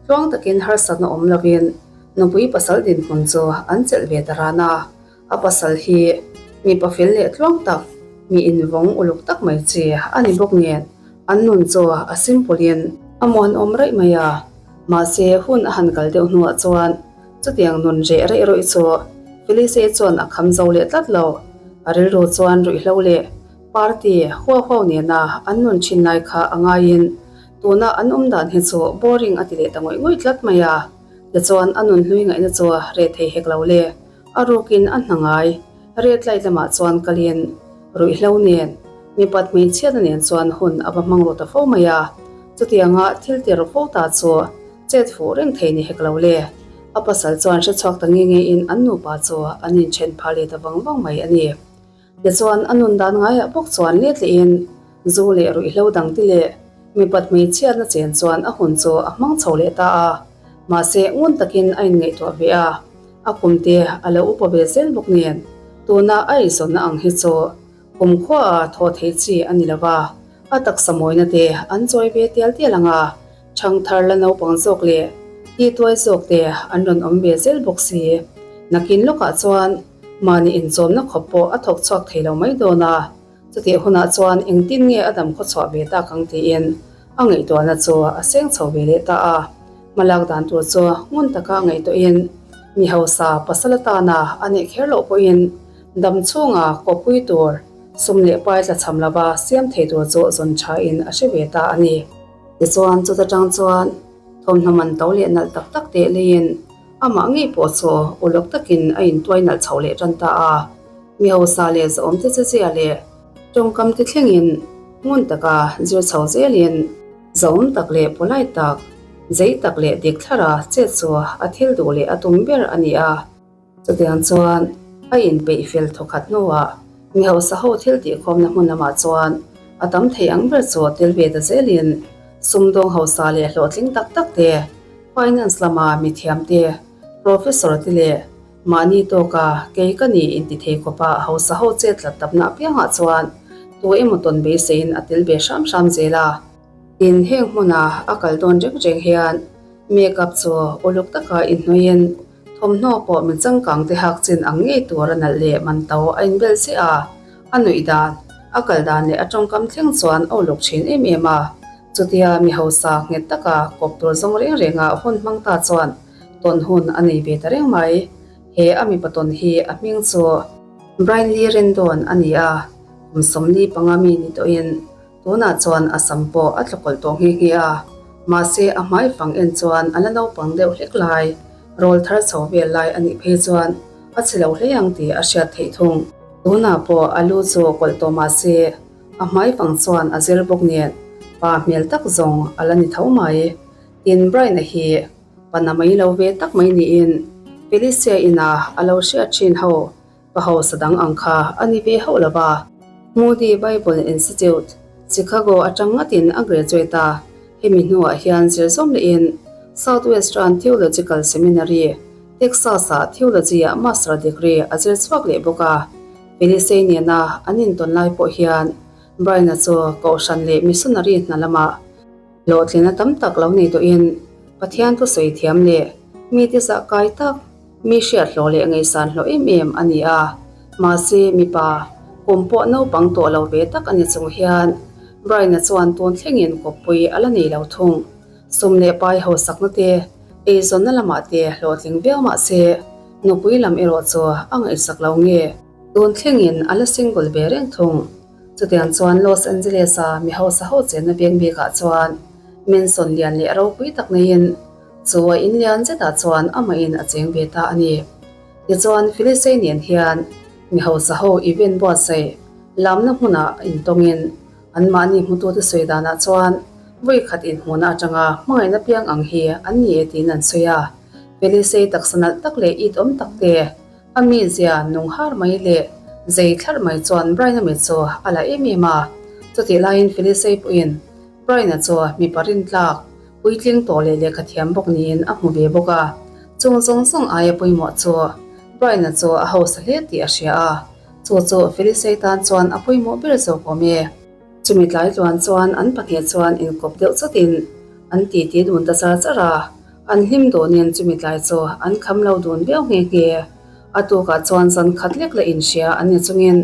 Tluang takin harsatna awm lovin nupui pasal dinhmun chu an chelh ve ta ran a. A pasal hi mipa fel leh tluang tak, mi invawng uluk tak mai chi a ni bawk nen, an nun chu a simple in a muanawm raih mai a. Mahse hun a han kal deuh hnuah chuan chutiang nun reh raih rawih chu Felice chuan a kham zo leh tlat lo. A rilru chuan ruihhlo leh party huau huau nena an nun thin lai kha a ngaiin tuna an awm dan hi chu boring a ti leh ta ngawih ngawih tlat mai a. Tichuan a nun hlui ngaihna chu reh thei hek lo le. A rukin a hna ngai, red light lamah chuan kalin ruihhlo nen, mipat hmeichhiatna nen chuan hun a va hmang ru ta fo mai a. Chutianga thil ti ru fo ta chu chet fuh reng thei ni hek lo le. A pasal chuan hrechhuak ta nge ngein an nupa chu an inthen phah leh ta vang vang mai a ni. Tichuan a nun dan ngaiah bawk chuan let lehin zu leh ruihhlo dang ti leh mipat hmeichhiatna chen chuan a hun chu a hmang chho leh ta a. Mahse ngun takin a inngaihtuah ve a. A kum te a lo upa ve zel bawk nen tuna a eizawnna ang hi chu kum khuaah thawh theih chi a ni lo va, a taksa mawina te an chawi ve tial tial ang a, ṭhangthar la naupang zawk leh tituai zawk te an rawn awm ve zel bawk si. Nakin lawkah chuan mahni inchawmna khawp pawh a thawk chhuak thei lo mai dawn a, chutih hunah chuan engtin nge a dam khawchhuah ve tak ang tiin a ngaihtuahna chu a seng chho ve leh ta a. Hmalak dan tur chu ngun taka ngaihtuahin mi hausa pasal atana a neih kher loh pawhin dam chhunga kawppui tur sum leh pai tlachham lova siam thei tur chu zawn thain a hre ve ta a ni. Tichuan chuta tang chuan thawmhnaw man to leh nalh tak tak teh leiin amah ngei pawh chu ulawk takin a intuai nalh chho leh tan ta a. Mi hausa leh zahawm te chezia leh tawngkam te thlengin ngun taka zir chho zelin, Zawm tak leh polite tak, zei tak leh dik thlara chet chu a thil duh leh a tum ber a ni a. Chutiang chuan a inpeih fel thawkhat hnuah mi hausa ho thil tihkhawmna hmun lamah chuan a tam thei ang ber chu tel ve ta zelin sumdawng hausa leh hlawhtling tak tak te, finance lama mithiam te, professor te leh mahni tawka kei ka ni inti thei khawpa hausa ho chet tlat tapna apiangah chuan tu emaw tawn beiseiin a tel ve hram hram zel a. Tin, heng hmuna a kal dawn reng reng hian make up chu uluk taka inhnuaiin thawmhnaw pawh mi changkang te hak chin ang ngei tur a nalh leh man to a inbel chiah a, a nuih dan, a kal dan leh a tawngkam thleng chuan a uluk thin em em a. Chutia mi hausa nghet taka kawp tur zawng reng renga hun hmang ta chuan tawn hun a nei ve ta reng mai. He a mipa tawn hi a hming chu Brinley Rendon a ni a, kum 45 mi ni tawhin Tunah chuan a sam pawh a tlakawlh tawh nghe nghe a, mahse a hmai fang en chuan a la naupang deuh hlek lai, rawl thar chho vel lai a nih phei chuan a chhe lo hle ang tih a hriat theih thung. Tunah pawh a lu chu kawlh tawh mahse a hmai fang chuan a zir bawk nen pa hmel tak zawng a la ni tho mai. Tin Brian-a hi pa na mai lo ve tak mai niin Felicia ina a lo hriat thin ho Pa hausa dang ang kha a ni ve hauh lo va. Moody Bible Institute, Chicago atang ngatin a graduate a, hemi hnuah hian zir zawm lehin Southwestern Theological Seminary, Texas-ah Theology-ah Master degree a zir chhuak leh bawk a. Felicey nena an intawn lai pawh hian Brian-a chu kohhran leh missionary hna lamah hlawhtlina tam tak lo nei tawhin Pathian thusawi thiam leh mite zah kai tak Mi hriat hlawh leh ngaihsan hlawh em em a ni a, mahse mipa kum pawh naupang tawh lo ve tak a ni chung hian Brian-a chuan tun thlengin kawppui a la nei lo thung. Sum leh pai hausakna te, eizawnna lamah te hlawhtling viau mahse nupui lam erawh chu a ngaihsak lo nge. Tun thlengin a la single ve reng thung. Chutiang chuan Los Angeles-a mi hausa ho chenna veng bikah chuan mansion lian leh ropui tak neiin, Chu a in lian zetah chuan amahin a cheng ve ta a ni. Tichuan Felicei nen hian mi hausa ho event buatsaih lamna hmunah intawngin anmahni hmutute sawi danah chuan Vawi khat inhmuhna atanga hmangaihna piang ang hi an ni e tiin an sawi a. Felisei taksa nalh tak leh it awm tak te, a mizia nung har mai leh zei thlarh mai chuan Brian-a mit chu a la em em a. Chutih laiin Felisei pawhin Brian-a chu mipa rintlak, puitling tawh leh lehkha thiam bawk niin a hmu ve bawk a. Chung zawng zawng aia pawimawh chu Brian-a chu a hausa hle tih a hria a, chu chu Felisei tan chuan a pawimawh ber zawk awm e. Chumi tlai tluan chuan an pahnih chuan inkawp deuh chawtin an titi dun ta char char a, an hlim dawnin chumi tlai chu an kham lo dun viau nghe nghe. A tukah chuan zan khat lek la inhria an ni chungin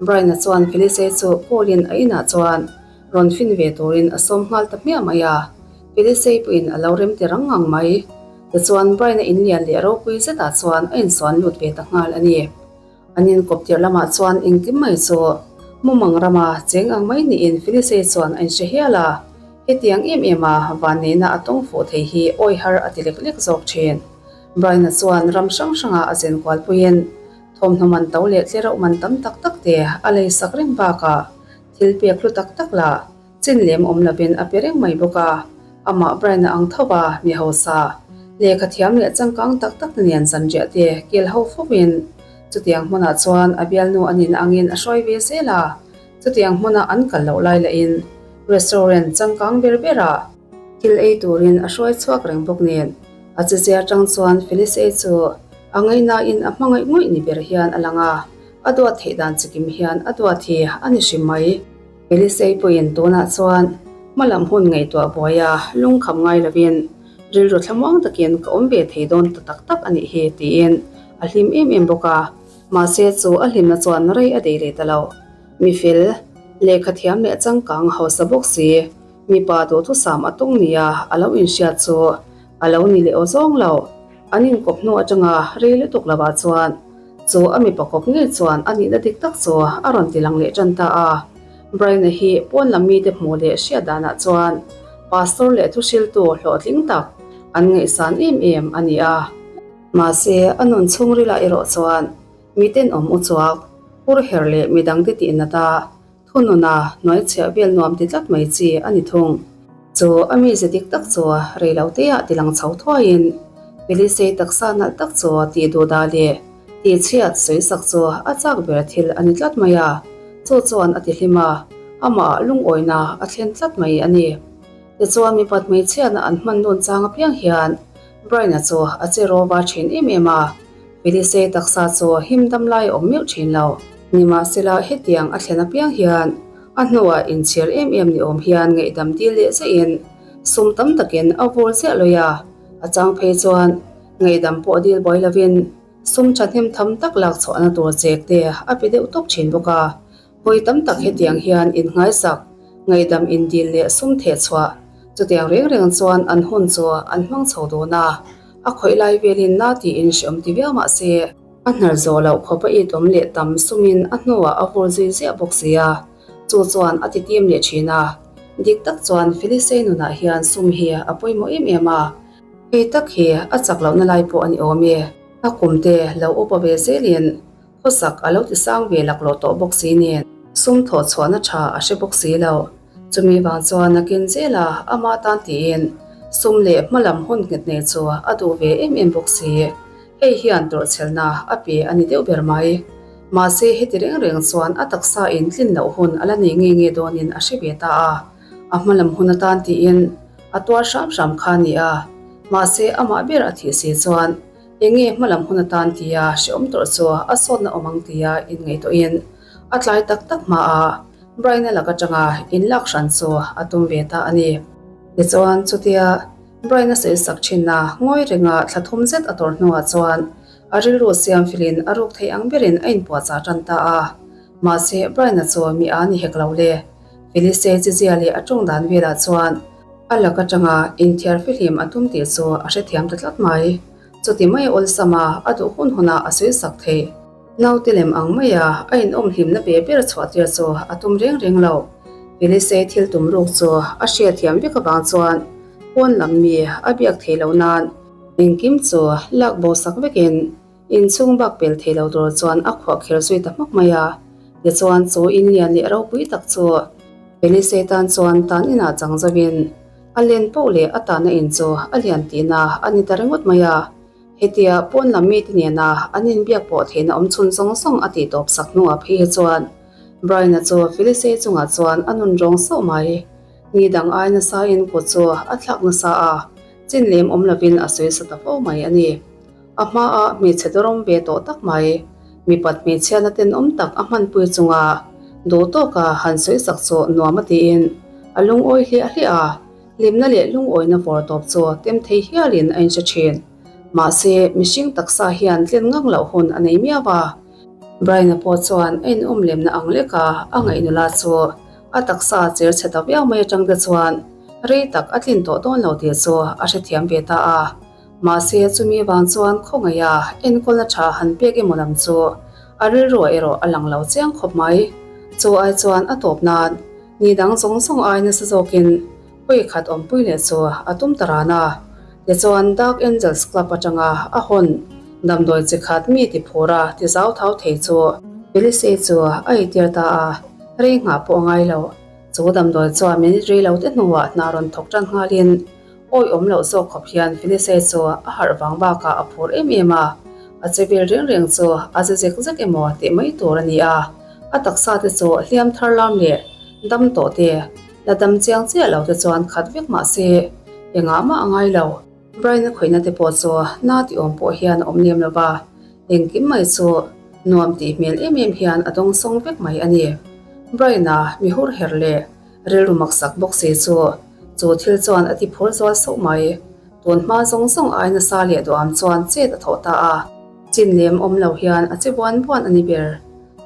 Brian-a chuan Felice chu call-in a inah chuan rawn fin ve turin a sawm nghal ta hmiah mai a, Felice pawhin a lo rem ti rang ngang mai. Tichuan Brian-a inlian leh ropui zetah chuan a insuan lut ve ta nghal a ni. An inkawp tirh lamah chuan engkim mai chu mumang rama cheng ang mai niin Felicei chuan a inhre hial a, hetiang em em a vanneihna a tawng fuh thei hi awi har a ti lek lek zawk thin. Brian-a chuan ram hrang hranga a zen kualpuiin thawmhnaw man to leh tlereuh man tam tak tak te a lei sak reng bakah thil pek hlu tak tak lah Chin lem awm lovin a pe reng mai bawk a, amah Brian-a ang tho a, mi hausa, lehkha thiam leh changkang tak tak te nen zanriah te kel ho fovin chutiang hmunah chuan a bialnu a nihna angin a hruai ve zel a, chutiang hmuna an kal loh lai lahin restaurant changkang ber berah thil ei turin a hruai chhuak reng bawk nen a chezia atang chuan Felice chu a ngaihnain a hmangaih ngawih ni ber hian a lang a, a duat theih dan chikim hian a duat hi a ni hrim mai. Elisei pawhin tunah chuan hmalam hun ngaihtuah buai a lungkham ngai lovin rilru thlamuang takin ka awm ve thei dawn ta tak tak a nih hi tiin a hlim em em bawk a, mahse chu a hlimna chuan rei a dei leh ta lo. Mi fel, lehkha thiam leh changkang hausa bawk si, mipa duhthusam a tawng nia a lo inhriat chu a lo ni leh aw zawng lo. An inkawp hnu atanga rei lutuk lovah chuan chu a mipa kawp ngei chuan a nihna dik tak chu a rawn ti lang leh tan ta a. Brian-a hi pawn lam mite hmuh leh hriat danah chuan pastor leh thuhriltu hlawhtling tak an ngaihsan em em a ni a. Mahse, a nun chhungrilah erawh chuan miten awm uchuak, hur her leh midangte tihnata Thununa hnuaichhiah vel nuam ti tlat mai chi a ni thung. Chu a mize dik tak chu rei lo teah ti lang chho thuaiin Felicei taksa nalh tak chu tih duh dah leh tih chhiat sawi sak chu a chak ber thil a ni tlat mai a, chu chuan a ti hlim a, amah lungawina a thlen tlat mai a ni. Tichuan mipat hmeichhiatna an hman dun chang apiang hian Brian-a chu a che rawva thin em em a, Felicei taksa chu him dam lai a awm meuh thin lo. Nimahsela hetiang a thlen apiang hian a hnuah inchhir em em ni awm hian ngaihdam dil leh zaihin sum tam takin a vur ziah lawih a, a chang phei chuan ngaihdam pawh dil buai lovin sum thahnem tham tak lak chhuahna tur chek te a pe deuh tawp thin bawk a. Vawi tam tak hetiang hian inngaisak, ngaihdam indil leh sum theh chhuah chutiang reng reng chuan an hun chu an hmang chho dawn a, a khawih lai velin na tiin hreawm ti viau mah se, A hnar zawh loh khawp a itawm leh tam sumin a hnuah a vur zui ziah bawk si a, chu chuan a ti tim leh thin a. Dik tak chuan Felicei nunah hian sum hi a pawimawh em em a, hei tak hi a chak lohna lai pawh a ni awm e. A kum te lo upa ve zelin khawsak a lo ti sang ve laklawh tawh bawk si nen sum thawh chhuahna tha a hre bawk si lo. Chumi vang chuan nakin zela ama tan tiin sum leh hmalam hun nghet nei chu a duh ve em em bawk si. Hei hian tawrhchhelna a pe a ni deuh ber mai. Mahse heti reng reng chuan a taksa in tlin loh hun a la nei nge nge dawnin a hre ve ta a, a hmalam hun atan tiin a tuar hram hram kha a ni a. Mahse amah ber a thih si chuan enge hmalam hun atan tia hrehawm tawrh chu a sawtna awm ang tia inngaihtuahin a tlai tak tak hma a Brian-a lak atanga inlak hran chu a tum ve ta a ni. Tichuan chutia Brian-a sawi sak thin a, ngawi renga thla thum zet a tawrh hnuah chuan a rilru siam filin a ruk thei ang berin a inpuahchah tan ta a. Mahse, Brian-a chu mi a ni hek lo le. Felice chizia leh a tawng dan velah chuan a lak atanga inthiar fihlim a tum tih chu a hrethiam ta tlat mai. Chuti mai awlsam a, a duh hun hunah a sawi sak thei. Naute lem ang maia a inawm hlimna ve ber chhuah tir chu a tum reng reng lo. Felice thil tum ruk chu a hriatthiam vek avang chuan pawn lam mi a biak thei lo nan engkim chu lak bo sak vekin inchhung bak pel thei lo tur chuan a khuah kher zui ta hmak mai a. Tichuan chu inlian leh ropui tak chu. Felice tan chuan tan inah chang zauhin a len poh leh a tahna in chu a lian tihna a ni ta ringawt mai a. Hetia pawn lam mite nena an inbiak pawh theihna awm chhun zawng zawng a tih tawp sak hnuah phei hi chuan Brian-a chu Felice chungah chuan a nun rawng sauh mai. Ni dang ai nasain kut chu a thlak nasa a, chin lem awm lovin a sawi sa ta fo mai a ni. A hmaa hmeichhe dawrawm ve tawh tak mai, mipat hmeichhiatna tenawm tak a hmanpui chunga duh tawka han sawi sak chu nuam a tiin a lungawi hliah hliah a, hlimna leh lungawina vawr tawp chu tem thei hialin a inhre thin. Mahse, mihring taksa hian tlen ngang loh hun a nei miau a. Brian-a pawh chuan a inawm lemna ang leka a ngaih nula chu a taksa cher chhe ta viau mai atang te chuan rei tak a tlin tawh dawn lo tih chu a hrethiam ve ta a. Mahse, chumi vang chuan khawngaiha enkawlna tha han pek emaw lam chu a rilruah erawh a lang lo chiang khawp mai. Chu ai chuan a tawp nan ni dang zawng zawng ai nasa zawkin hawi khat awmpui leh chu a tum ta ran a. Tichuan, Dark Angels Club atanga a hawn damdawi chi khat mi ti phur a ti zau thau thei chu Felice chu a eitir ta a, rei nghah pawh a ngai lo. Chu damdawi chuan minute rei lo te hnuah hna rawn thawk tan nghalin, Awi awm loh zawk khawp hian Felice chu a harh vang bakah a phur em em a, a che vel reng reng chu a ze zek zek emaw tih mai tur a ni a, a taksa te chu hliam thar lam leh dam tawh te, la dam chiang chiah lo te chuan khat vek mah se engah mah a ngai lo. Brian-a khawihna te pawh chu na ti awm pawh hian a awm lem lo va, engkim mai chu nuam tih hmel em em hian a dawngsawng vek mai a ni. Brian-a mi hur her leh Rilru maksak bawk si chu chu thil chuan a ti phur zual sauh mai. Tun hma zawng zawng ai nasa leh duham chuan chet a thawh ta a. Chin lem awm lo hian a che buan buan a ni ber.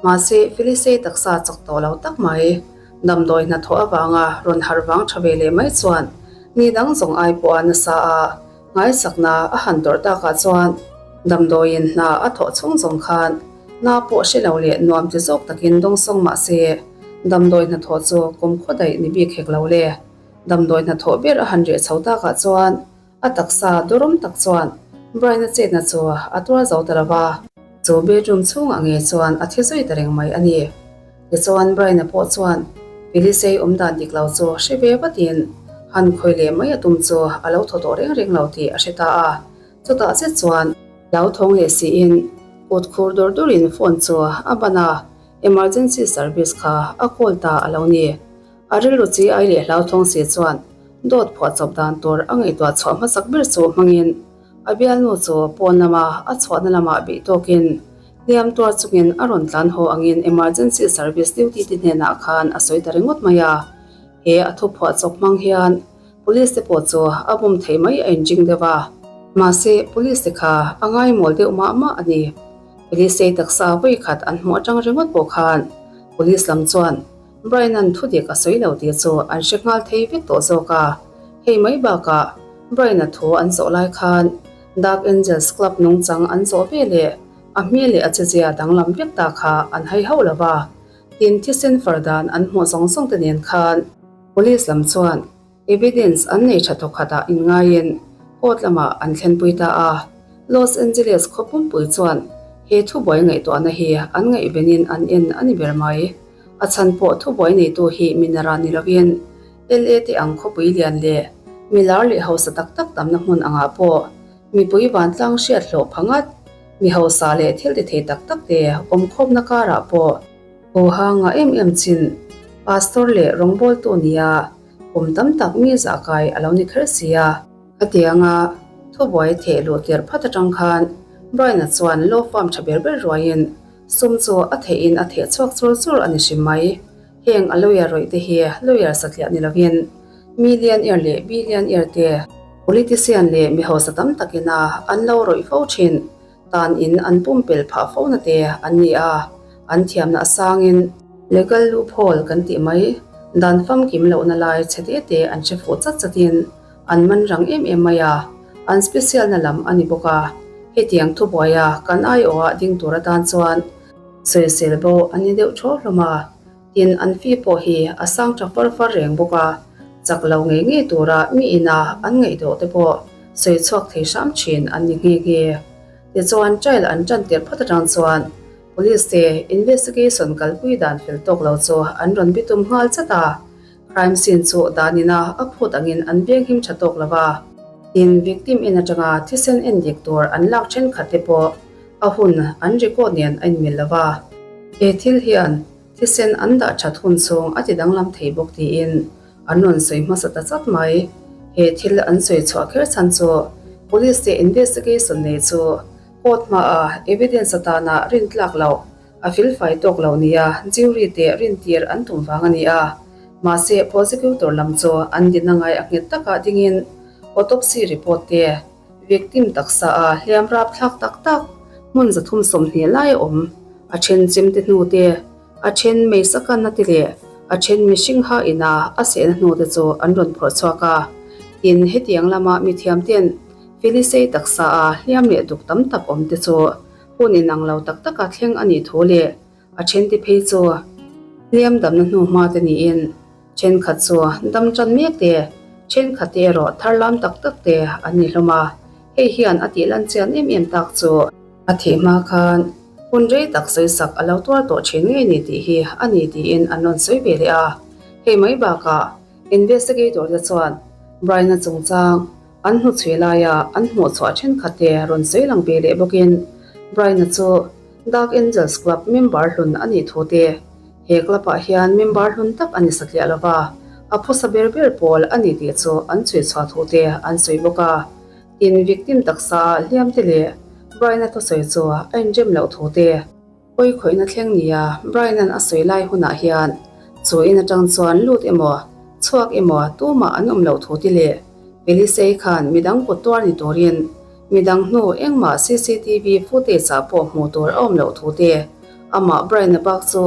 Mahse, Felicei taksa chak tawh lo tak mai. Damdawi hnathawh avanga rawn harh vang tha ve leh mai chuan ni dang zawng ai pawh a nasa a, ngaisakna a han tawrh takah chuan damdawiin hna a thawh chhung zawng khan na pawh hre lo leh nuam ti zawk takin dawngsawng mah se damdawi hnathawh chu kum khaw daih ni bik hek lo le. Damdawi hnathawh ber a han reh chho takah chuan a taksa dawrawm tak chuan Brian-a chetna chu a tuar zo ta lo va. Chu bedroom chhungah ngei chuan a thi zui ta reng mai a ni. Tichuan Brian-a pawh chuan Felicei awm dan dik lo chu hre ve vatin han khawi leh mai a tum chu a lo thaw tawh reng reng lo tih a hre ta a. Chutah zet chuan hlauthawng leh siin kut khur dur durin phone chu a ban a, emergency service kha a call ta a lo ni. A rilru chi ai leh hlauthawng si chuan dawt phuahchawp dan tur a ngaihtuah chhuah hmasak ber chu hmangin a bialnu chu pawn lama a chhuahna lamah beih tawkin hliam tuar chungin a rawn tlan haw angin emergency service duty te hnenah khan a sawi ta ringawt mai a. He a thu phuahchawp hmang hian police te pawh chu a bum thei mai a inring deuh a. Mahse, police te kha a ngaimawl deuh mah mah a ni. Police ei taksa vawi khat an hmuh atang ringawt pawh khan police lam chuan Brian-a'n thudik a sawi lo tih chu an hre nghal thei vek tawh zawk a. Hei mai bakah Brian-a thu an zawh lai khan Dark Angels Club nungchang an zawh ve leh a hmel leh a chezia danglam vek ta kha an hai hauh lo va. Tin, thisen far dan an hmuh zawng zawng te nen khan Police lam chuan Evidence an nei tha thawkhatah inngaiin court lamah an thlenpui ta a. Los Angeles khaw pumpui chuan he thubuai ngaihtuahna hi an ngaihvenin an en a ni ber mai. A chhan pawh thubuai neitu hi minara ni lovin LA te ang khawpui lian leh milar leh hausa tak tak tamna hmun angah pawh mipui vantlang hriat hlawh pha ngat, mi hausa leh thil ti thei tak tak te awmkhawmna karah pawh Huha ngah em em chin Pastor leh rawngbawltu nia kum tam tak mi zah kai a lo ni kher si a. Khatianga thubuai theh luh tirh phat atang khan Brian-a chuan law firm tha ber ber ruaiin sum chu a theihin a theh chhuak chur chur a ni hrim mai. Heng a lawyer rawih te hi lawyer satliah ni lovin millionaire leh billionaire te, politician leh mi hausa tam takina an lo rawih fo thin. Tan in an pumpelh phah fo na te an ni a, an thiamna a sangin. Legal loophole kan tih mai, dan famkim lohna lai chhe te te an hre fuh chat chatin an man rang em em mai a, an special na lam a ni bawk a, hetiang thubuaia kan aiawhah ding tur atan chuan sawisel bo an ni deuh thaw hlawm a. Tin, an fee pawh hi a sang tha far far reng bawk a, chak lo ngei ngei tura mi ina an ngaihtuah te pawh sawi chhuak thei hram thin an ni nghe nghe. Tichuan, trial an tan tirh phawt atang chuan Police te investigation kalpui dan fel tawk lo chu an rawn bitum nghal chat a. Crime scene chu dan ina a phut angin an venghim tha tawk lo va. Tin, victim in atanga thisen endik tur an lak thenkhat te pawh a hun an record nen a inmil lo va. He thil hian thisen an dah that hun chhung a ti danglam thei bawk tiin an rawn sawi hmasa ta chat mai. He thil an sawi chhuah kher chhan chu police te investigation nei chu court hmaah evidence atana rintlak loh A felfai tawk lo nia jury te rintir an tum vang a ni a. Mahse, prosecutor lam chu an dinna ngai a nghet takah dingin autopsy report te, victim taksa a hliam rapthlak tak tak hmun 320 lai a awm, a then chemte hnu te, a then meisa kanna te leh a then mihring ha ina a sehna hnu te chu an rawn phawrh chhuak a. Tin, hetiang lama mithiam ten Felicei taksa a hliam leh duk tam tak awm te chu Hun inang lo tak taka thleng a nih thu leh a thente phei chu hliam damna hnu hma te niin thenkhat chu dam tan mek te, thenkhat te erawh thar lam tak tak te an ni hlawm a. Hei hian a tih lan chian em em tak chu a thih hma khan hun rei tak sawisak a lo tuar tawh thin ngei ni tih hi a ni tiin an rawn sawi ve leh a. Hei mai bakah investigator te chuan Brian-a chungchang An hnuchhui laia an hmuhchhuah thenkhat te rawn sawi lang ve leh bawkin Brian-a chu Dark Angels Club member hlun a nih thu te, he club-ah hian member hlun tak a ni satliah lo va, a phusa ber ber pawl a ni tih chu an chhuichhuah thu te an sawi bawk a. Tin, victim taksa hliam te leh Brian-a thusawi chu a inrem loh thu te. Pawi khawihna thleng nia Brian-a'n a sawi lai hunah hian chu in atang chuan lut emaw, chhuak emaw tumah an awm loh thu ti leh Felicei khan midang kut tuar ni turin midang hnu engmah cctv footage-ah pawh hmuh tur a awm loh thu te, amah Brian-a bak chu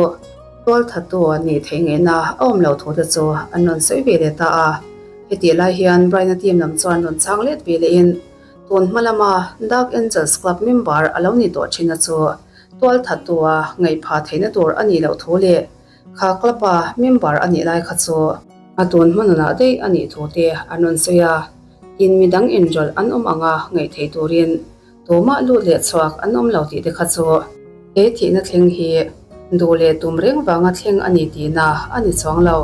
tualthattu nih theih ngaihna a awm loh thu te chu an rawn sawi ve leh ta a. Hetih lai hian Brian-a team lam chuan rawn chhang let ve lehin tun hma lama Dark Angels Club member a lo ni tawh thin a chu Tualthattu a ngaihpha theihna tur a nih loh thu leh kha club-a member a nih lai kha chu a tun hmanunah daih a nih thu te an rawn sawi a, in midang inrawlh an awm anga ngaih theih turin tumah lut leh chhuak an awm lo tih te kha chu he thihna thleng hi duh leh tum reng vanga thleng a ni tihna a ni chuang lo.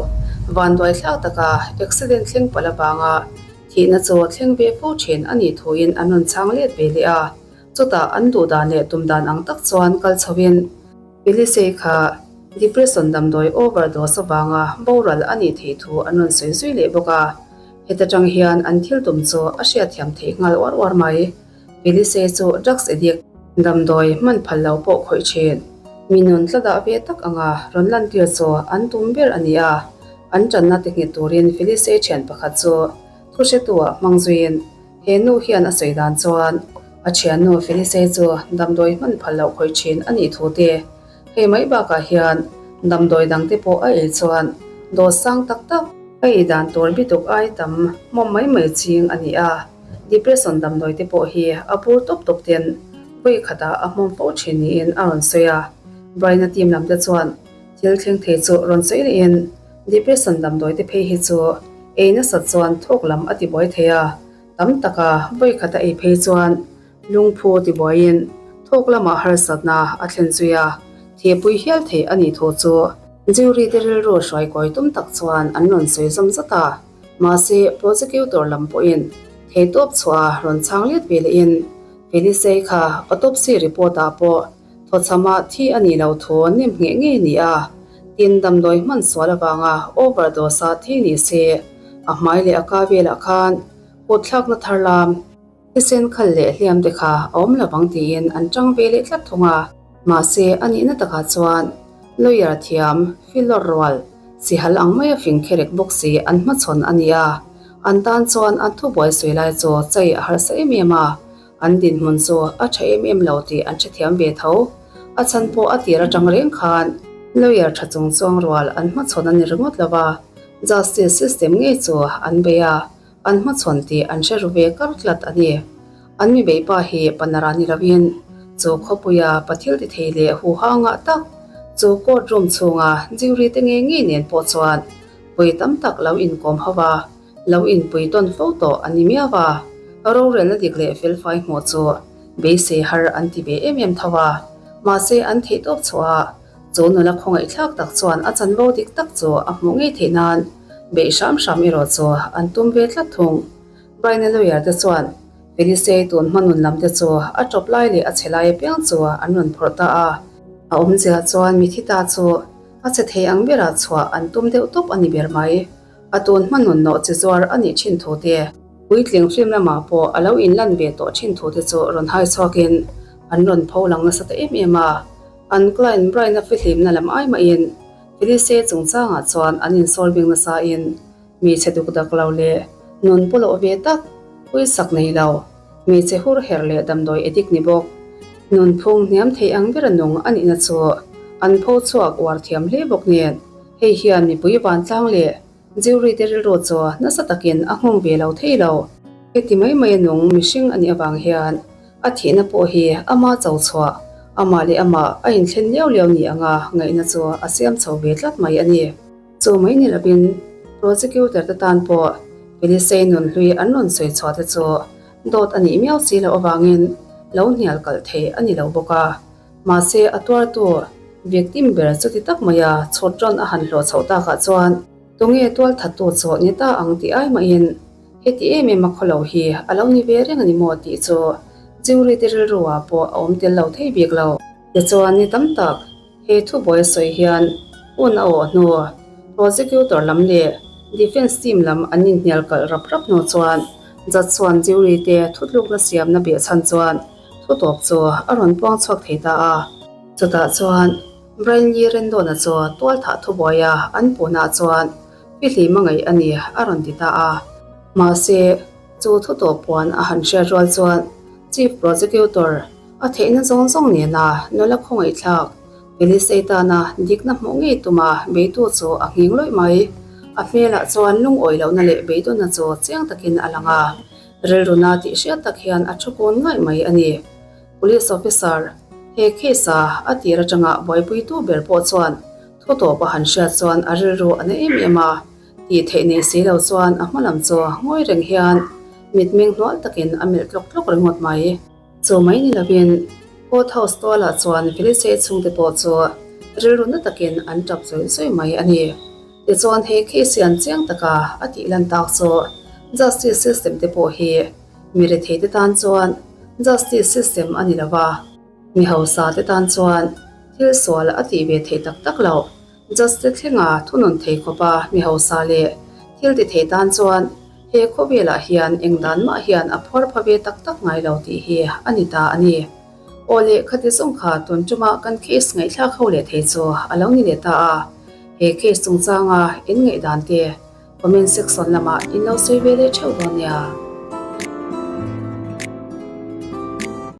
Vanduai thlak taka accident thleng palh avanga thihna chu thleng ve fo thin a nih thuin an rawn chhang let ve leh a. Chutah an duh dan leh tum dan ang tak chuan kal chhoin Elisei kha depression damdawi overdose avanga boral a nih theih thu an rawn sawi zui leh bawk a. Heta tang hian an thil tum chu a hriatthiam theih nghal uar uar mai. Elisei chu drugs addict, damdawi hman phal lo pawh khawih thin, mi nun tla dah ve tak anga rawn lantir chu an tum ber a ni a. An tanna ti nghet turin Felisei thian pakhat chu thuhretu-ah hmang zuiin He nu hian a sawi dan chuan a thiannu Felicei chu damdawi hman phal loh khawih thin a nih thu te, hei mai bakah hian damdawi dangte pawh a ei chuan dawt sang tak tak a ei dan tur bituk ai tam hmawm mai mai ching a ni a, depression damdawi te pawh hi a bur tawp tawp ten vawi khatah a hmawm fo thin niin a rawn sawi a. Brian-a team lam te chuan thil thleng thei chu rawn sawi lehin Depression damdawi te phei hi chu ei nasat chuan thawk lam a tibuai thei a, tam taka vawi khat a ei phei chuan lungphu tibuaiin thawk lamah harsatna a thlen zui a, thihpui hial theih a nih thu chu jury te rilru hruai kawi tum tak chuan an rawn sawi zawm zat a, mahse prosecutor lam pawhin theitawp chhuah a rawn chhang let ve lehin Felicei kha autopsy report ah pawh Thawchhama thi a nih loh thu nem ngheh ngei ni a, tin damdawi hman sual avanga overdose-a thi ni se, a hmai leh a ka velah khan kut thlakna thar lam, thisen khal leh hliam te kha a awm lo vang tiin an tang ve leh tlat thung a. Mahse, a nihna takah chuan lawyer thiam, filawr rual, sihal ang maia fing kherek bawk si an hmachhawn a ni a, an tan chuan an thubuai sawi lai chu chei a harsa em em a, An dinhmun chu a tha em em lo tih an hrethiam ve tho. A chhan pawh a tir atang reng khan lawyer tha chung chuang rual an hmachhawn a ni ringawt lo va, justice system ngei chu an bei a, an hmachhawn tih an hre ru ve kar tlat a ni. An mi beipa hi Panara ni lovin chu khawpuia pathil ti thei leh huha ngah tak chu court room chhunga jury te ngei ngei nen pawh chuan pui tam tak lo inkawm ho va, Lo inpui tawn fo tawh a ni miau a, rorelna dik leh felfai hmuh chu beisei har an ti ve em em tho a, mahse an theih tawp chhuah a, chu nula khawngaihthlak tak chuan a chanvo dik tak chu a hmuh ngei theih nan Beih hram hram erawh chu an tum ve tlat thung. Brian-a lawyer te chuan Felice tun hma nun lam te chu a tawp lai leh a chhe lai apiang chu an rawn phawrh ta a. A awmzia chuan mithi ta chu a chhe thei ang berah chhuah an tum deuh tawp a ni ber mai. A tun hma nun nawh chi zuar a nih thin thu te, puitling film lamah pawh a lo inlan ve tawh thin thu te chu rawn hai chhuakin an rawn pho lang nasa ta em em a. An client Brian-a fihlimna lam ai mahin Felice chungchangah chuan an insawl bik nasain Hmeichhe duk dak lo leh nun pawlawh ve tak, puisak nei lo, hmeichhe hur her leh damdawi addict ni bawk. Nunphung hniam thei ang bera nung a nihna chu an pho chhuak uar thiam hle bawk nen, hei hian mipui vantlang leh jury te rilru chu nasa takin a nghawng ve lo thei lo. Heti mai mai a nung mihring a nih avang hian a thihna pawh hi ama cho chhuah, amah leh amah a inthlen liau liau ni anga ngaihna chu a siam chho ve tlat mai a ni. Chu mai ni lovin prosecutor te tan pawh Felicei nun hlui an rawn sawi chhuah te chu dawt a nih miau si loh avangin lo hnial kalh thei a ni lo bawk a. Mahse a tuartu victim ber chuti tak maia chhut rawn a han hlawh chhoh takah chuan tunge tualthattu chu ni ta ang tih ai mahin heti em em a khawlo hi a lo ni ve reng a ni maw tih chu jury te rilru ah pawh a awm tel lo thei bik lo. Tichuan ni tam tak He thubuai sawi hian hun a awh hnu prosecutor lam leh defence team lam an inhnial kalh rap rap hnu chuan judge chuan jury te thutlukna siamna behchhan chuan thutawp chu a rawn puang chhuak thei ta a. Chutah chuan Brian Lee Rendon-a chu tualthah thubuaia an puhnaah chuan fihlim a ngaih a ni a rawn ti ta a. Mahse, chu thutawp puan a han hriat rual chuan Chief Prosecutor A theihna zawng zawng nena nula khawngaihthlak Felicei tana dikna hmuh ngei tuma beitu chu a nghing lawih mai. A hmelah chuan lungawi lohna leh beidawnna chu chiang takin a lang a, rilruna tih hriat tak hian a thu kawn ngaih mai a ni. Police officer, he case-a a tir atanga buaipuitu ber pawh chuan thu tawp a han hriat chuan a rilru a na em em a, tih theih nei si lo chuan a hma lam chu ngawi reng hian mitmeng hnual takin a melh tlawk tlawk ringawt mai. Chu mai ni lovin Court House tualah chuan Felice chhungte pawh chu rilru na takin an tap zawih zawih mai a ni. Tichuan he case hian chiang taka a tih lan tak chu Justice system te pawh hi mi rethei te tan chuan Justice system a ni lova, mi hausa te tan chuan thil sual a tih ve theih tak tak loh. Justice thlenga thunun thei khawpa mi hausa leh thil ti thei tan chuan He khawvelah hian eng dan mah hian a phuar pha ve tak tak ngai lo tih hi a ni ta a ni. Aw leh khati zawng kha tun ṭuma kan case ngaihthlak ho leh thei chu a lo ni leh ta a. He case chungchanga in ngaihdan te comment section lamah in lo sawi ve leh ṭheuh dawn nia.